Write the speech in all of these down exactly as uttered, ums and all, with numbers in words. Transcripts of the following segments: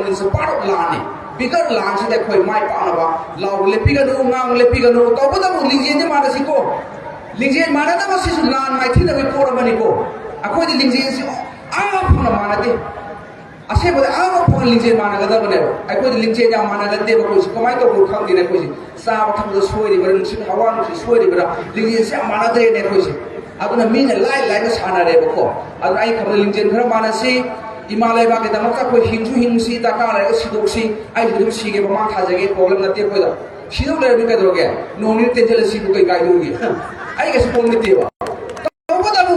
ꯂꯥꯟꯁꯤ part of ꯂꯥꯟꯅꯤ꯫ Bigger ꯂꯥꯟꯁꯤꯗ ꯑꯩꯈꯣꯏ ꯃꯥꯏ ꯄꯥꯛꯅꯕ ꯂꯥꯎ ꯂꯦꯞꯄꯤꯒꯅꯨ, ꯉꯥꯡ ꯂꯦꯞꯄꯤꯒꯅꯨ꯫ ꯇꯧꯕꯇꯕꯨ ꯂꯤꯡꯖꯦꯜꯗꯤ ꯃꯥꯟꯅꯁꯤꯀꯣ꯫ ꯂꯤꯡꯖꯦꯜ ꯃꯥꯟꯅꯗꯕ ꯁꯤꯁꯨ ꯂꯥꯟ ꯃꯥꯏꯊꯤꯅꯕꯒꯤ ꯄꯣꯠ ꯑꯃꯅꯤꯀꯣ꯫ ꯑꯩꯈꯣꯏꯗꯤ ꯂꯤꯡꯖꯦꯜꯁꯤ ꯑꯥ ꯐꯪꯅ ꯃꯥꯟꯅꯗꯦ꯫ ꯑꯁꯦꯡꯕꯗ ꯑꯥ ꯐꯪꯅ ꯂꯤꯡꯖꯦꯜ ꯃꯥꯟꯅꯒꯗꯕꯅꯦꯕ꯫ ꯑꯩꯈꯣꯏꯗꯤ ꯂꯤꯡꯖꯦꯜ ꯌꯥꯝ ꯃꯥꯟꯅꯒꯟꯗꯦꯕ꯫ ꯑꯩꯈꯣꯏꯁꯤ ꯀꯃꯥꯏꯅ ꯇꯧꯕꯅꯣ ꯈꯪꯗꯦꯅꯦ꯫ ꯑꯩꯈꯣꯏꯁꯤ ꯆꯥꯕ ꯊꯛꯄꯗ ꯁꯣꯏꯔꯤꯕ꯭ꯔꯥ, ꯅꯨꯡꯁꯤꯠ ꯍꯋꯥ ꯅꯨꯡꯁꯤꯠ ꯁꯣꯏꯔꯤꯕ꯭ꯔꯥ, ꯂꯤꯡꯖꯦꯜꯁꯤ ꯌꯥꯝ ꯃꯥꯟꯅꯗ꯭ꯔꯦꯅꯦ ꯑꯩꯈꯣꯏꯁꯦ꯫ ꯑꯗꯨꯅ ꯃꯤꯅ ꯂꯥꯏ ꯂꯥꯏꯅ ꯁꯥꯟꯅꯔꯦꯕꯀꯣ꯫ ꯑꯗꯨꯅ ꯑꯩ ꯈꯟꯕꯗ ꯂꯤꯡꯖꯦꯜ ꯈꯔ ꯃꯥꯟꯅꯁꯤ꯫ ꯏꯃꯥ ꯂꯩꯕꯥꯛꯀꯤꯗꯃꯛꯇ ꯑꯩꯈꯣꯏ ꯍꯤꯡꯁꯨ ꯍꯤꯡꯁꯤ, ꯗꯔꯀꯥꯔ ꯂꯩꯔꯒ ꯁꯤꯗꯣꯛꯁꯤ꯫ ꯑꯩꯁꯨ ꯑꯗꯨꯝ ꯁꯤꯒꯦ, ꯃꯃꯥꯡ ꯊꯥꯖꯒꯦ, problem ꯅꯠꯇꯦ ꯑꯩꯈꯣꯏꯗ꯫ ꯁꯤꯗꯧ ꯂꯩꯔꯗꯤ ꯀꯩꯗꯧꯔꯒꯦ? ꯅꯣꯡ ꯅꯤꯅꯤ ꯇꯦꯟꯁꯤꯜꯂ ꯁꯤꯕꯨ ꯀꯩ ꯀꯥꯏꯗꯧꯔꯤꯒꯦ? ꯑꯩ ꯀꯩꯁꯨ problem ꯂꯩꯇꯦꯕ꯫ ꯇꯧꯕꯇꯕꯨ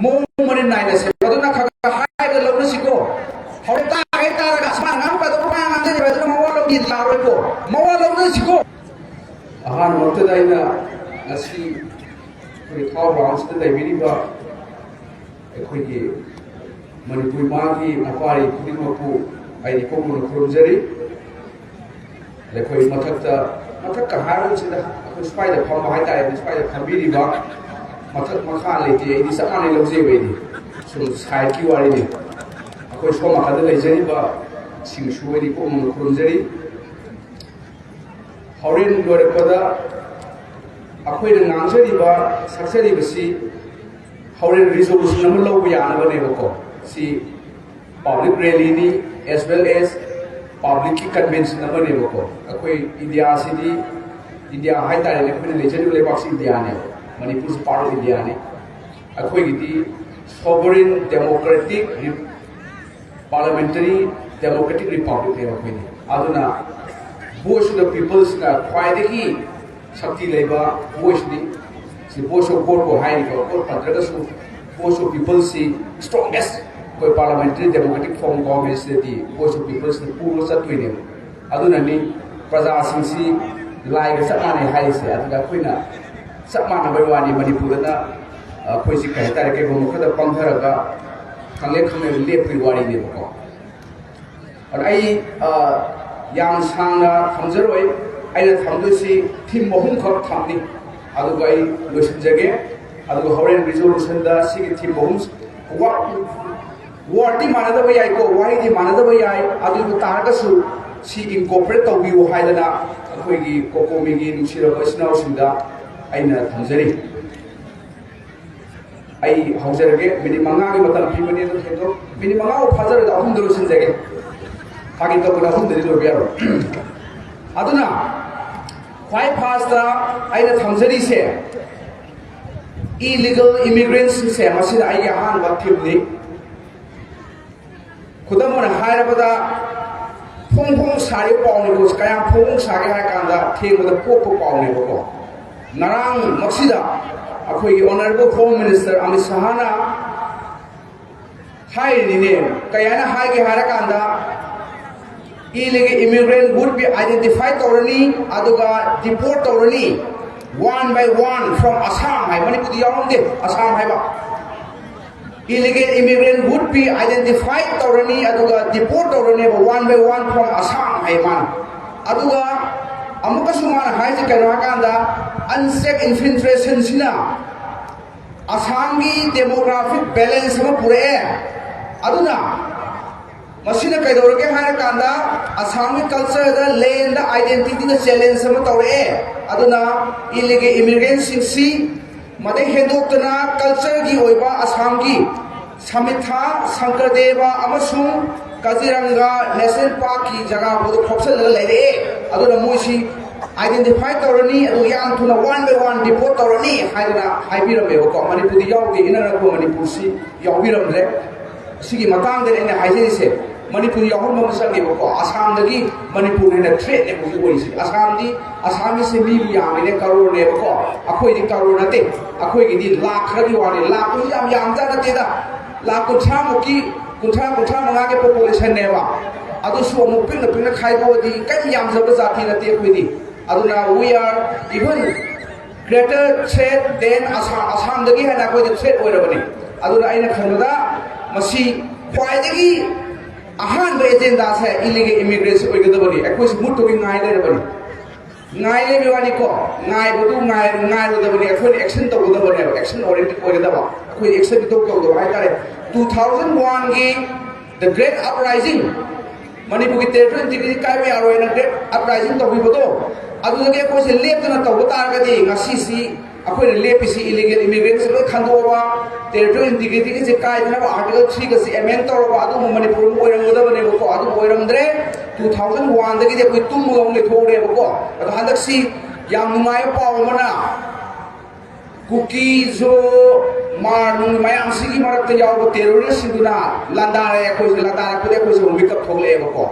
ꯃꯑꯣꯡ ꯃꯔꯤꯟ ꯅꯥꯏꯅ ꯁꯦꯝꯕ ꯑꯗꯨꯅ ꯈꯔ ꯈꯔ ꯍꯥꯏꯔꯒ ꯂꯧꯅꯁꯤꯀꯣ꯫ ꯍꯣꯔꯦꯟ ꯇꯥꯒꯩ ꯇꯥꯔꯒ ꯑꯁ ꯃꯥꯅ ꯉꯥꯡꯕ ꯀꯩꯗꯧꯕ ꯃꯥꯅ ꯉꯥꯡꯖꯔꯤꯕ ꯑꯗꯨꯅ ꯃꯋꯥ ꯂꯧꯕꯤ ꯌꯥꯔꯣꯏꯀꯣ꯫ ꯃꯋꯥ ꯂꯧꯅꯁꯤꯀꯣ꯫ ꯑꯍꯥꯟꯕꯃꯛꯇꯗ ꯑꯩꯅ ꯉꯁꯤ ꯑꯩꯈꯣꯏꯒꯤ ꯊꯥꯎ ꯒ꯭ꯔꯥꯎꯟꯁꯤꯗ ꯂꯩꯕꯤꯔꯤꯕ ꯑꯩꯈꯣꯏꯒꯤ ꯃꯅꯤꯄꯨꯔ ꯃꯥꯒꯤ ꯃꯄꯥꯔꯤ ꯈꯨꯗꯤꯡꯃꯛꯄꯨ ꯑꯩ ꯏꯀꯣꯛ ꯃꯣꯡꯅ ꯈꯨꯔꯨꯝꯖꯔꯤ꯫ ꯑꯩꯈꯣꯏ ꯃꯊꯛꯇ, ꯃꯊꯛꯀ ꯍꯥꯏꯕꯁꯤꯗ ꯑꯩꯈꯣꯏ ꯁ꯭ꯋꯥꯏꯗ ꯐꯝꯕ ꯍꯥꯏꯇꯥꯔꯦꯅꯦ, ꯁ꯭ꯋꯥꯏꯗ ꯐꯝꯕꯤꯔꯤꯕ, ꯃꯊꯛ ꯃꯈꯥ ꯂꯩꯇꯦ, ꯑꯩꯗꯤ ꯆꯞ ꯃꯥꯟꯅꯩ ꯂꯧꯖꯩꯕ ꯑꯩꯗꯤ꯫ ꯁꯨꯝ ꯁꯥꯏꯠꯀꯤ ꯋꯥꯔꯤꯅꯤ꯫ ꯑꯩꯈꯣꯏ ꯁꯣꯝ ꯅꯥꯀꯟꯗ ꯂꯩꯖꯔꯤꯕ ꯁꯤꯡꯁꯨ ꯑꯩꯗꯤ ꯏꯀꯣꯛ ꯃꯣꯡꯅ ꯈꯨꯔꯨꯝꯖꯔꯤ꯫ ꯍꯣꯔꯦꯟ ꯂꯣꯏꯔꯛꯄꯗ ꯑꯩꯈꯣꯏꯅ ꯉꯥꯡꯖꯔꯤꯕ, ꯁꯛꯆꯔꯤꯕꯁꯤ ꯍꯣꯔꯦꯟ resolution ꯑꯃ ꯂꯧꯕ ꯌꯥꯅꯕꯅꯦꯕꯀꯣ꯫ ꯁꯤ public rallyꯅꯤ, as well as publicꯀꯤ convention ꯑꯃꯅꯦꯕꯀꯣ꯫ ꯑꯩꯈꯣꯏ ꯏꯟꯗꯤꯌꯥꯁꯤꯗꯤ, ꯏꯟꯗꯤꯌꯥ ꯍꯥꯏꯇꯥꯔꯦꯅꯦ, ꯑꯩꯈꯣꯏꯅ ꯂꯩꯖꯔꯤꯕ ꯂꯩꯕꯥꯛꯁꯤ ꯏꯟꯗꯤꯌꯥꯅꯦ, ꯃꯅꯤꯄꯨꯔꯁꯤ part of ꯏꯟꯗꯤꯌꯥꯅꯤ꯫ ꯑꯩꯈꯣꯏꯒꯤꯗꯤ sovereign democratic parliamentary democratic republicꯅꯦꯕ ꯑꯩꯈꯣꯏꯗꯤ꯫ ꯑꯗꯨꯅ voice of the peopleꯁꯤꯅ ꯈ꯭ꯋꯥꯏꯗꯒꯤ ꯁꯛꯇꯤ ꯂꯩꯕ voiceꯅꯤ꯫ ꯁꯤ voice of voteꯄꯨ ꯍꯥꯏꯔꯤꯕ, vote ꯐꯪꯗ꯭ꯔꯒꯁꯨ voice of peopleꯁꯤ strongest ꯑꯩꯈꯣꯏ parliamentary democratic form of governmentꯁꯤꯗꯗꯤ voice of peopleꯁꯤꯅ ꯄꯨꯔꯒ ꯆꯠꯇꯣꯏꯅꯦꯕ꯫ ꯑꯗꯨꯅꯅꯤ ꯄ꯭ꯔꯖꯥꯁꯤꯡꯁꯤ ꯂꯥꯏꯒ ꯆꯞ ꯃꯥꯟꯅꯩ ꯍꯥꯏꯔꯤꯁꯦ꯫ ꯑꯗꯨꯒ ꯑꯩꯈꯣꯏꯅ ꯆꯞ ꯃꯥꯟꯅꯕꯩ ꯋꯥꯅꯤ, ꯃꯅꯤꯄꯨꯔꯗꯅ ꯑꯩꯈꯣꯏꯁꯤ ꯀꯩ ꯍꯥꯏꯇꯥꯔꯦ, ꯀꯩꯒꯨꯝꯕ ꯈꯔꯗ ꯄꯪꯊꯔꯒ ꯈꯪꯂꯦ ꯈꯪꯂꯦ ꯂꯦꯞꯄꯒꯤ ꯋꯥꯔꯤꯅꯦꯕꯀꯣ꯫ ꯑꯗ ꯑꯩ, ꯑ, ꯌꯥꯝ ꯁꯥꯡꯅ ꯊꯝꯖꯔꯣꯏ꯫ ꯑꯩꯅ ꯊꯝꯗꯣꯏꯁꯤ theme ꯑꯍꯨꯝꯈꯛ ꯊꯝꯅꯤ, ꯑꯗꯨꯒ ꯑꯩ ꯂꯣꯏꯁꯤꯟꯖꯒꯦ꯫ ꯑꯗꯨꯒ ꯍꯣꯔꯦꯟ resolutionꯗ ꯁꯤꯒꯤ theme ꯑꯍꯨꯝ ꯋꯥ-, Word ꯗꯤ ꯃꯥꯟꯅꯗꯕ ꯌꯥꯏꯀꯣ, ꯋꯥꯍꯩꯗꯤ ꯃꯥꯟꯅꯗꯕ ꯌꯥꯏ, ꯑꯗꯨ ꯑꯣꯏꯕ ꯇꯥꯔꯒꯁꯨ ꯁꯤ incorporate ꯇꯧꯕꯤꯌꯨ ꯍꯥꯏꯗꯅ ꯑꯩꯈꯣꯏꯒꯤ ꯀꯣꯀꯣꯃꯤꯒꯤ ꯅꯨꯡꯁꯤꯔꯕ ꯏꯆꯤꯟ ꯏꯅꯥꯎꯁꯤꯡꯗ ꯑꯩꯅ ꯊꯝꯖꯔꯤ꯫ ꯑꯩ ꯍꯧꯖꯔꯒꯦ꯫ ꯃꯤꯅꯤꯠ ꯃꯉꯥꯒꯤ ꯃꯇꯝ ꯄꯤꯕꯅꯤ, ꯑꯗꯨ ꯍꯦꯟꯗꯣꯛ, ꯃꯤꯅꯤꯠ ꯃꯉꯥ ꯐꯥꯎ ꯐꯥꯖꯔꯣꯏꯗ, ꯑꯍꯨꯝꯗ ꯂꯣꯏꯁꯤꯟꯖꯒꯦ꯫ ꯐꯥꯒꯤ ꯇꯧꯕꯅ ꯑꯍꯨꯝꯗꯗꯤ ꯂꯣꯏꯕ ꯌꯥꯔꯣꯏ꯫ ꯑꯗꯨꯅ ꯈ꯭ꯋꯥꯏ first ꯇ ꯑꯩꯅ ꯊꯝꯖꯔꯤꯁꯦ, illegal immigrant ꯁꯤꯡꯁꯦ, ꯃꯁꯤꯅ ꯑꯩꯒꯤ ꯑꯍꯥꯟꯕ theme ꯅꯤ꯫ ꯈꯨꯗꯝ ꯑꯣꯏꯅ ꯍꯥꯏꯔꯕꯗ, ꯐꯣꯡ ꯐꯣꯡ ꯁꯥꯔꯤꯕ ꯄꯥꯎꯅꯤꯀꯣ꯫ ꯀꯌꯥꯝ ꯐꯣꯡ ꯐꯣꯡ ꯁꯥꯒꯦ ꯍꯥꯏ ꯀꯥꯟꯗ, ꯊꯦꯡꯕꯗ ꯄꯣꯛꯄ ꯄꯥꯎꯅꯦꯕꯀꯣ꯫ ꯉꯔꯥꯡꯃꯛꯁꯤꯗ ꯑꯩꯈꯣꯏꯒꯤ Honourable Home Minister ꯑꯃꯤꯠ ꯁꯍꯥꯅ ꯍꯥꯏꯔꯤꯅꯤꯅꯦ꯫ ꯀꯩ ꯍꯥꯏꯅ ꯍꯥꯏꯒꯦ ꯍꯥꯏꯔ ꯀꯥꯟꯗ, illegal immigrant would be identified ꯇꯧꯔꯅꯤ, ꯑꯗꯨꯒ deport ꯇꯧꯔꯅꯤ, one by one from Assam ꯍꯥꯏ, ꯃꯅꯤꯄꯨꯔꯗꯤ ꯌꯥꯎꯔꯝꯗꯦ, ꯑꯁꯥꯝ ꯍꯥꯏꯕ꯫ Illegal immigrant would be identified ꯇꯧꯔꯅꯤ, ꯑꯗꯨꯒ deport ꯇꯧꯔꯅꯦꯕ, one by one from Assam ꯍꯥꯏ ꯃꯥꯅ꯫ ꯑꯗꯨꯒ ꯑꯃꯨꯛꯀꯁꯨ ꯃꯥꯅ ꯍꯥꯏꯁꯦ ꯀꯩꯅꯣ ꯍꯥꯏꯀꯥꯟꯗ, unchecked infiltration ꯁꯤꯅ ꯑꯁꯥꯝꯒꯤ demographic balance ꯑꯃ ꯄꯨꯔꯛꯑꯦ꯫ ꯑꯗꯨꯅ ꯃꯁꯤꯅ ꯀꯩꯗꯧꯔꯒꯦ ꯍꯥꯏꯔꯀꯥꯟꯗ, ꯑꯁꯥꯝꯒꯤ culture ꯗ, land identity ꯗ challenge ꯑꯃ ꯇꯧꯔꯛꯑꯦ꯫ ꯑꯗꯨꯅ illegal immigrant ꯁꯤꯡꯁꯤ ꯃꯗꯩ ꯍꯦꯟꯗꯣꯛꯇꯅ culture ꯒꯤ ꯑꯣꯏꯕ ꯑꯁꯥꯝꯒꯤ ꯁꯃꯤꯊꯥ, ꯁꯪꯀꯔꯗꯦꯕ ꯑꯃꯁꯨꯡ ꯀꯥꯖꯤꯔꯪꯒꯥ National Park ꯀꯤ ꯖꯒꯥ ꯐꯥꯎꯗ ꯐꯥꯎꯁꯜꯂꯒ ꯂꯩꯔꯛꯑꯦ꯫ ꯑꯗꯨꯅ ꯃꯣꯏꯁꯤ identify ꯇꯧꯔꯅꯤ, ꯑꯗꯨꯒ ꯌꯥꯝ ꯊꯨꯅ one by one deport ꯇꯧꯔꯅꯤ ꯍꯥꯏꯗꯅ ꯍꯥꯏꯕꯤꯔꯝꯃꯦꯕꯀꯣ꯫ ꯃꯅꯤꯄꯨꯔꯗꯤ ꯌꯥꯎꯗꯦ, ꯏꯅꯛ ꯅꯛꯄ ꯃꯅꯤꯄꯨꯔꯁꯤ ꯌꯥꯎꯕꯤꯔꯝꯗ꯭ꯔꯦ꯫ ꯁꯤꯒꯤ ꯃꯇꯥꯡꯗꯅꯤ ꯑꯩꯅ ꯍꯥꯏꯖꯔꯤꯁꯦ꯫ ꯃꯅꯤꯄꯨꯔ ꯌꯥꯎꯍꯟꯕ ꯑꯃ ꯆꯪꯉꯦꯕꯀꯣ꯫ ꯑꯁꯥꯝꯗꯒꯤ ꯃꯅꯤꯄꯨꯔ ꯍꯦꯟꯅ threat ꯅꯦ ꯍꯧꯖꯤꯛ ꯑꯣꯏꯔꯤꯁꯦ꯫ ꯑꯁꯥꯝꯗꯤ, ꯑꯁꯥꯝꯒꯤꯁꯦ ꯃꯤꯕꯨ ꯌꯥꯝꯃꯤꯅꯦ, ꯀꯔꯣꯔꯅꯦꯕꯀꯣ꯫ ꯑꯩꯈꯣꯏꯗꯤ ꯀꯔꯣꯔ ꯅꯠꯇꯦ, ꯑꯩꯈꯣꯏꯒꯤꯗꯤ ꯂꯥꯛ ꯈꯔꯒꯤ ꯋꯥꯅꯤ꯫ ꯂꯥꯛꯇꯨꯁꯨ ꯌꯥꯝ ꯌꯥꯝꯖꯥꯠ ꯅꯠꯇꯦꯗ꯫ ꯂꯥꯛ ꯀꯨꯟꯊ꯭ꯔꯥꯃꯨꯛꯀꯤ, ꯀꯨꯟꯊ꯭ꯔꯥ, ꯀꯨꯟꯊ꯭ꯔꯥ ꯃꯉꯥꯒꯤ population ꯅꯦꯕ꯫ ꯑꯗꯨꯁꯨ ꯑꯃꯨꯛ ꯄꯤꯛꯅ ꯄꯤꯛꯅ ꯈꯥꯏꯗꯣꯛꯑꯗꯤ ꯀꯔꯤꯝ ꯌꯥꯝꯖꯕ ꯖꯥꯇꯤ ꯅꯠꯇꯦ ꯑꯩꯈꯣꯏꯗꯤ꯫ ꯑꯗꯨꯅ we are even greater threat than Assam, ꯑꯁꯥꯝꯗꯒꯤ ꯍꯦꯟꯅ ꯑꯩꯈꯣꯏꯗ threat ꯑꯣꯏꯔꯕꯅꯤ꯫ ꯑꯗꯨꯅ ꯑꯩꯅ ꯈꯟꯕꯗ ꯃꯁꯤ ꯈ꯭ꯋꯥꯏꯗꯒꯤ ꯑꯍꯥꯟꯕ agenda ꯁꯦ illegal immigrant ꯁꯤ ꯑꯣꯏꯒꯗꯕꯅꯤ꯫ ꯑꯩꯈꯣꯏꯁꯨ ꯃꯨꯠꯇꯨꯒꯤ ꯉꯥꯏ ꯂꯩꯔꯕꯅꯤ꯫ ꯉꯥꯏ ꯂꯩꯕ ꯋꯥꯅꯤꯀꯣ, ꯉꯥꯏꯕꯗꯨ ꯉꯥꯏ-, ꯉꯥꯏꯔꯣꯏꯗꯕꯅꯤ꯫ ꯑꯩꯈꯣꯏꯅ action ꯇꯧꯒꯗꯕꯅꯦꯕ, action oriented ꯑꯣꯏꯒꯗꯕ꯫ ꯑꯩꯈꯣꯏ action ꯏꯇꯧ ꯇꯧꯗꯕ ꯍꯥꯏꯇꯥꯔꯦ꯫ two thousand one ꯒꯤ the great uprising, ꯃꯅꯤꯄꯨꯔꯒꯤ territorial integrity ꯀꯥꯏꯕ ꯌꯥꯔꯣꯏꯅ great uprising ꯇꯧꯈꯤꯕꯗꯣ, ꯑꯗꯨꯗꯒꯤ ꯑꯩꯈꯣꯏꯁꯦ ꯂꯦꯞꯇꯅ ꯇꯧꯕ ꯇꯥꯔꯒꯗꯤ ꯉꯁꯤꯁꯤ ꯑꯩꯈꯣꯏꯅ ꯂꯦꯞꯄꯤꯁꯤ illegal immigrant ꯁꯦ ꯂꯣꯏ ꯈꯟꯗꯣꯛꯑꯒ territorial integrity ꯒꯁꯦ ꯀꯥꯏꯗꯅꯕ article three ꯒꯁꯦ amend ꯇꯧꯔꯒ ꯑꯗꯨꯒꯨꯝꯕ ꯃꯅꯤꯄꯨꯔ ꯑꯃ ꯑꯣꯏꯔꯝꯒꯗꯕꯅꯦꯕꯀꯣ꯫ ꯑꯗꯨ ꯑꯣꯏꯔꯝꯗ꯭ꯔꯦ꯫ Two thousand one ꯗꯒꯤꯗꯤ ꯑꯩꯈꯣꯏ ꯇꯨꯝꯃꯒ ꯑꯃꯨꯛ ꯂꯩꯊꯣꯛꯎꯔꯦꯕꯀꯣ꯫ ꯑꯗꯣ ꯍꯟꯗꯛꯁꯤ ꯌꯥꯝ ꯅꯨꯡꯉꯥꯏꯕ ꯄꯥꯎ ꯑꯃꯅ, ꯀꯨꯀꯤ, ꯖꯣ, ꯃꯥꯔ ꯅꯨꯡ ꯃꯌꯥꯝꯁꯤꯒꯤ ꯃꯔꯛꯇ ꯌꯥꯎꯕ terrorist ꯁꯤꯡꯗꯨꯅ ꯂꯥꯟꯗꯥꯔꯦ꯫ ꯑꯩꯈꯣꯏꯁꯦ ꯂꯥꯟꯗꯥꯔꯛꯄꯗꯒꯤ ꯑꯩꯈꯣꯏꯁꯨ ꯑꯃꯨꯛ ꯃꯤꯀꯞ ꯊꯣꯛꯂꯛꯑꯦꯕꯀꯣ꯫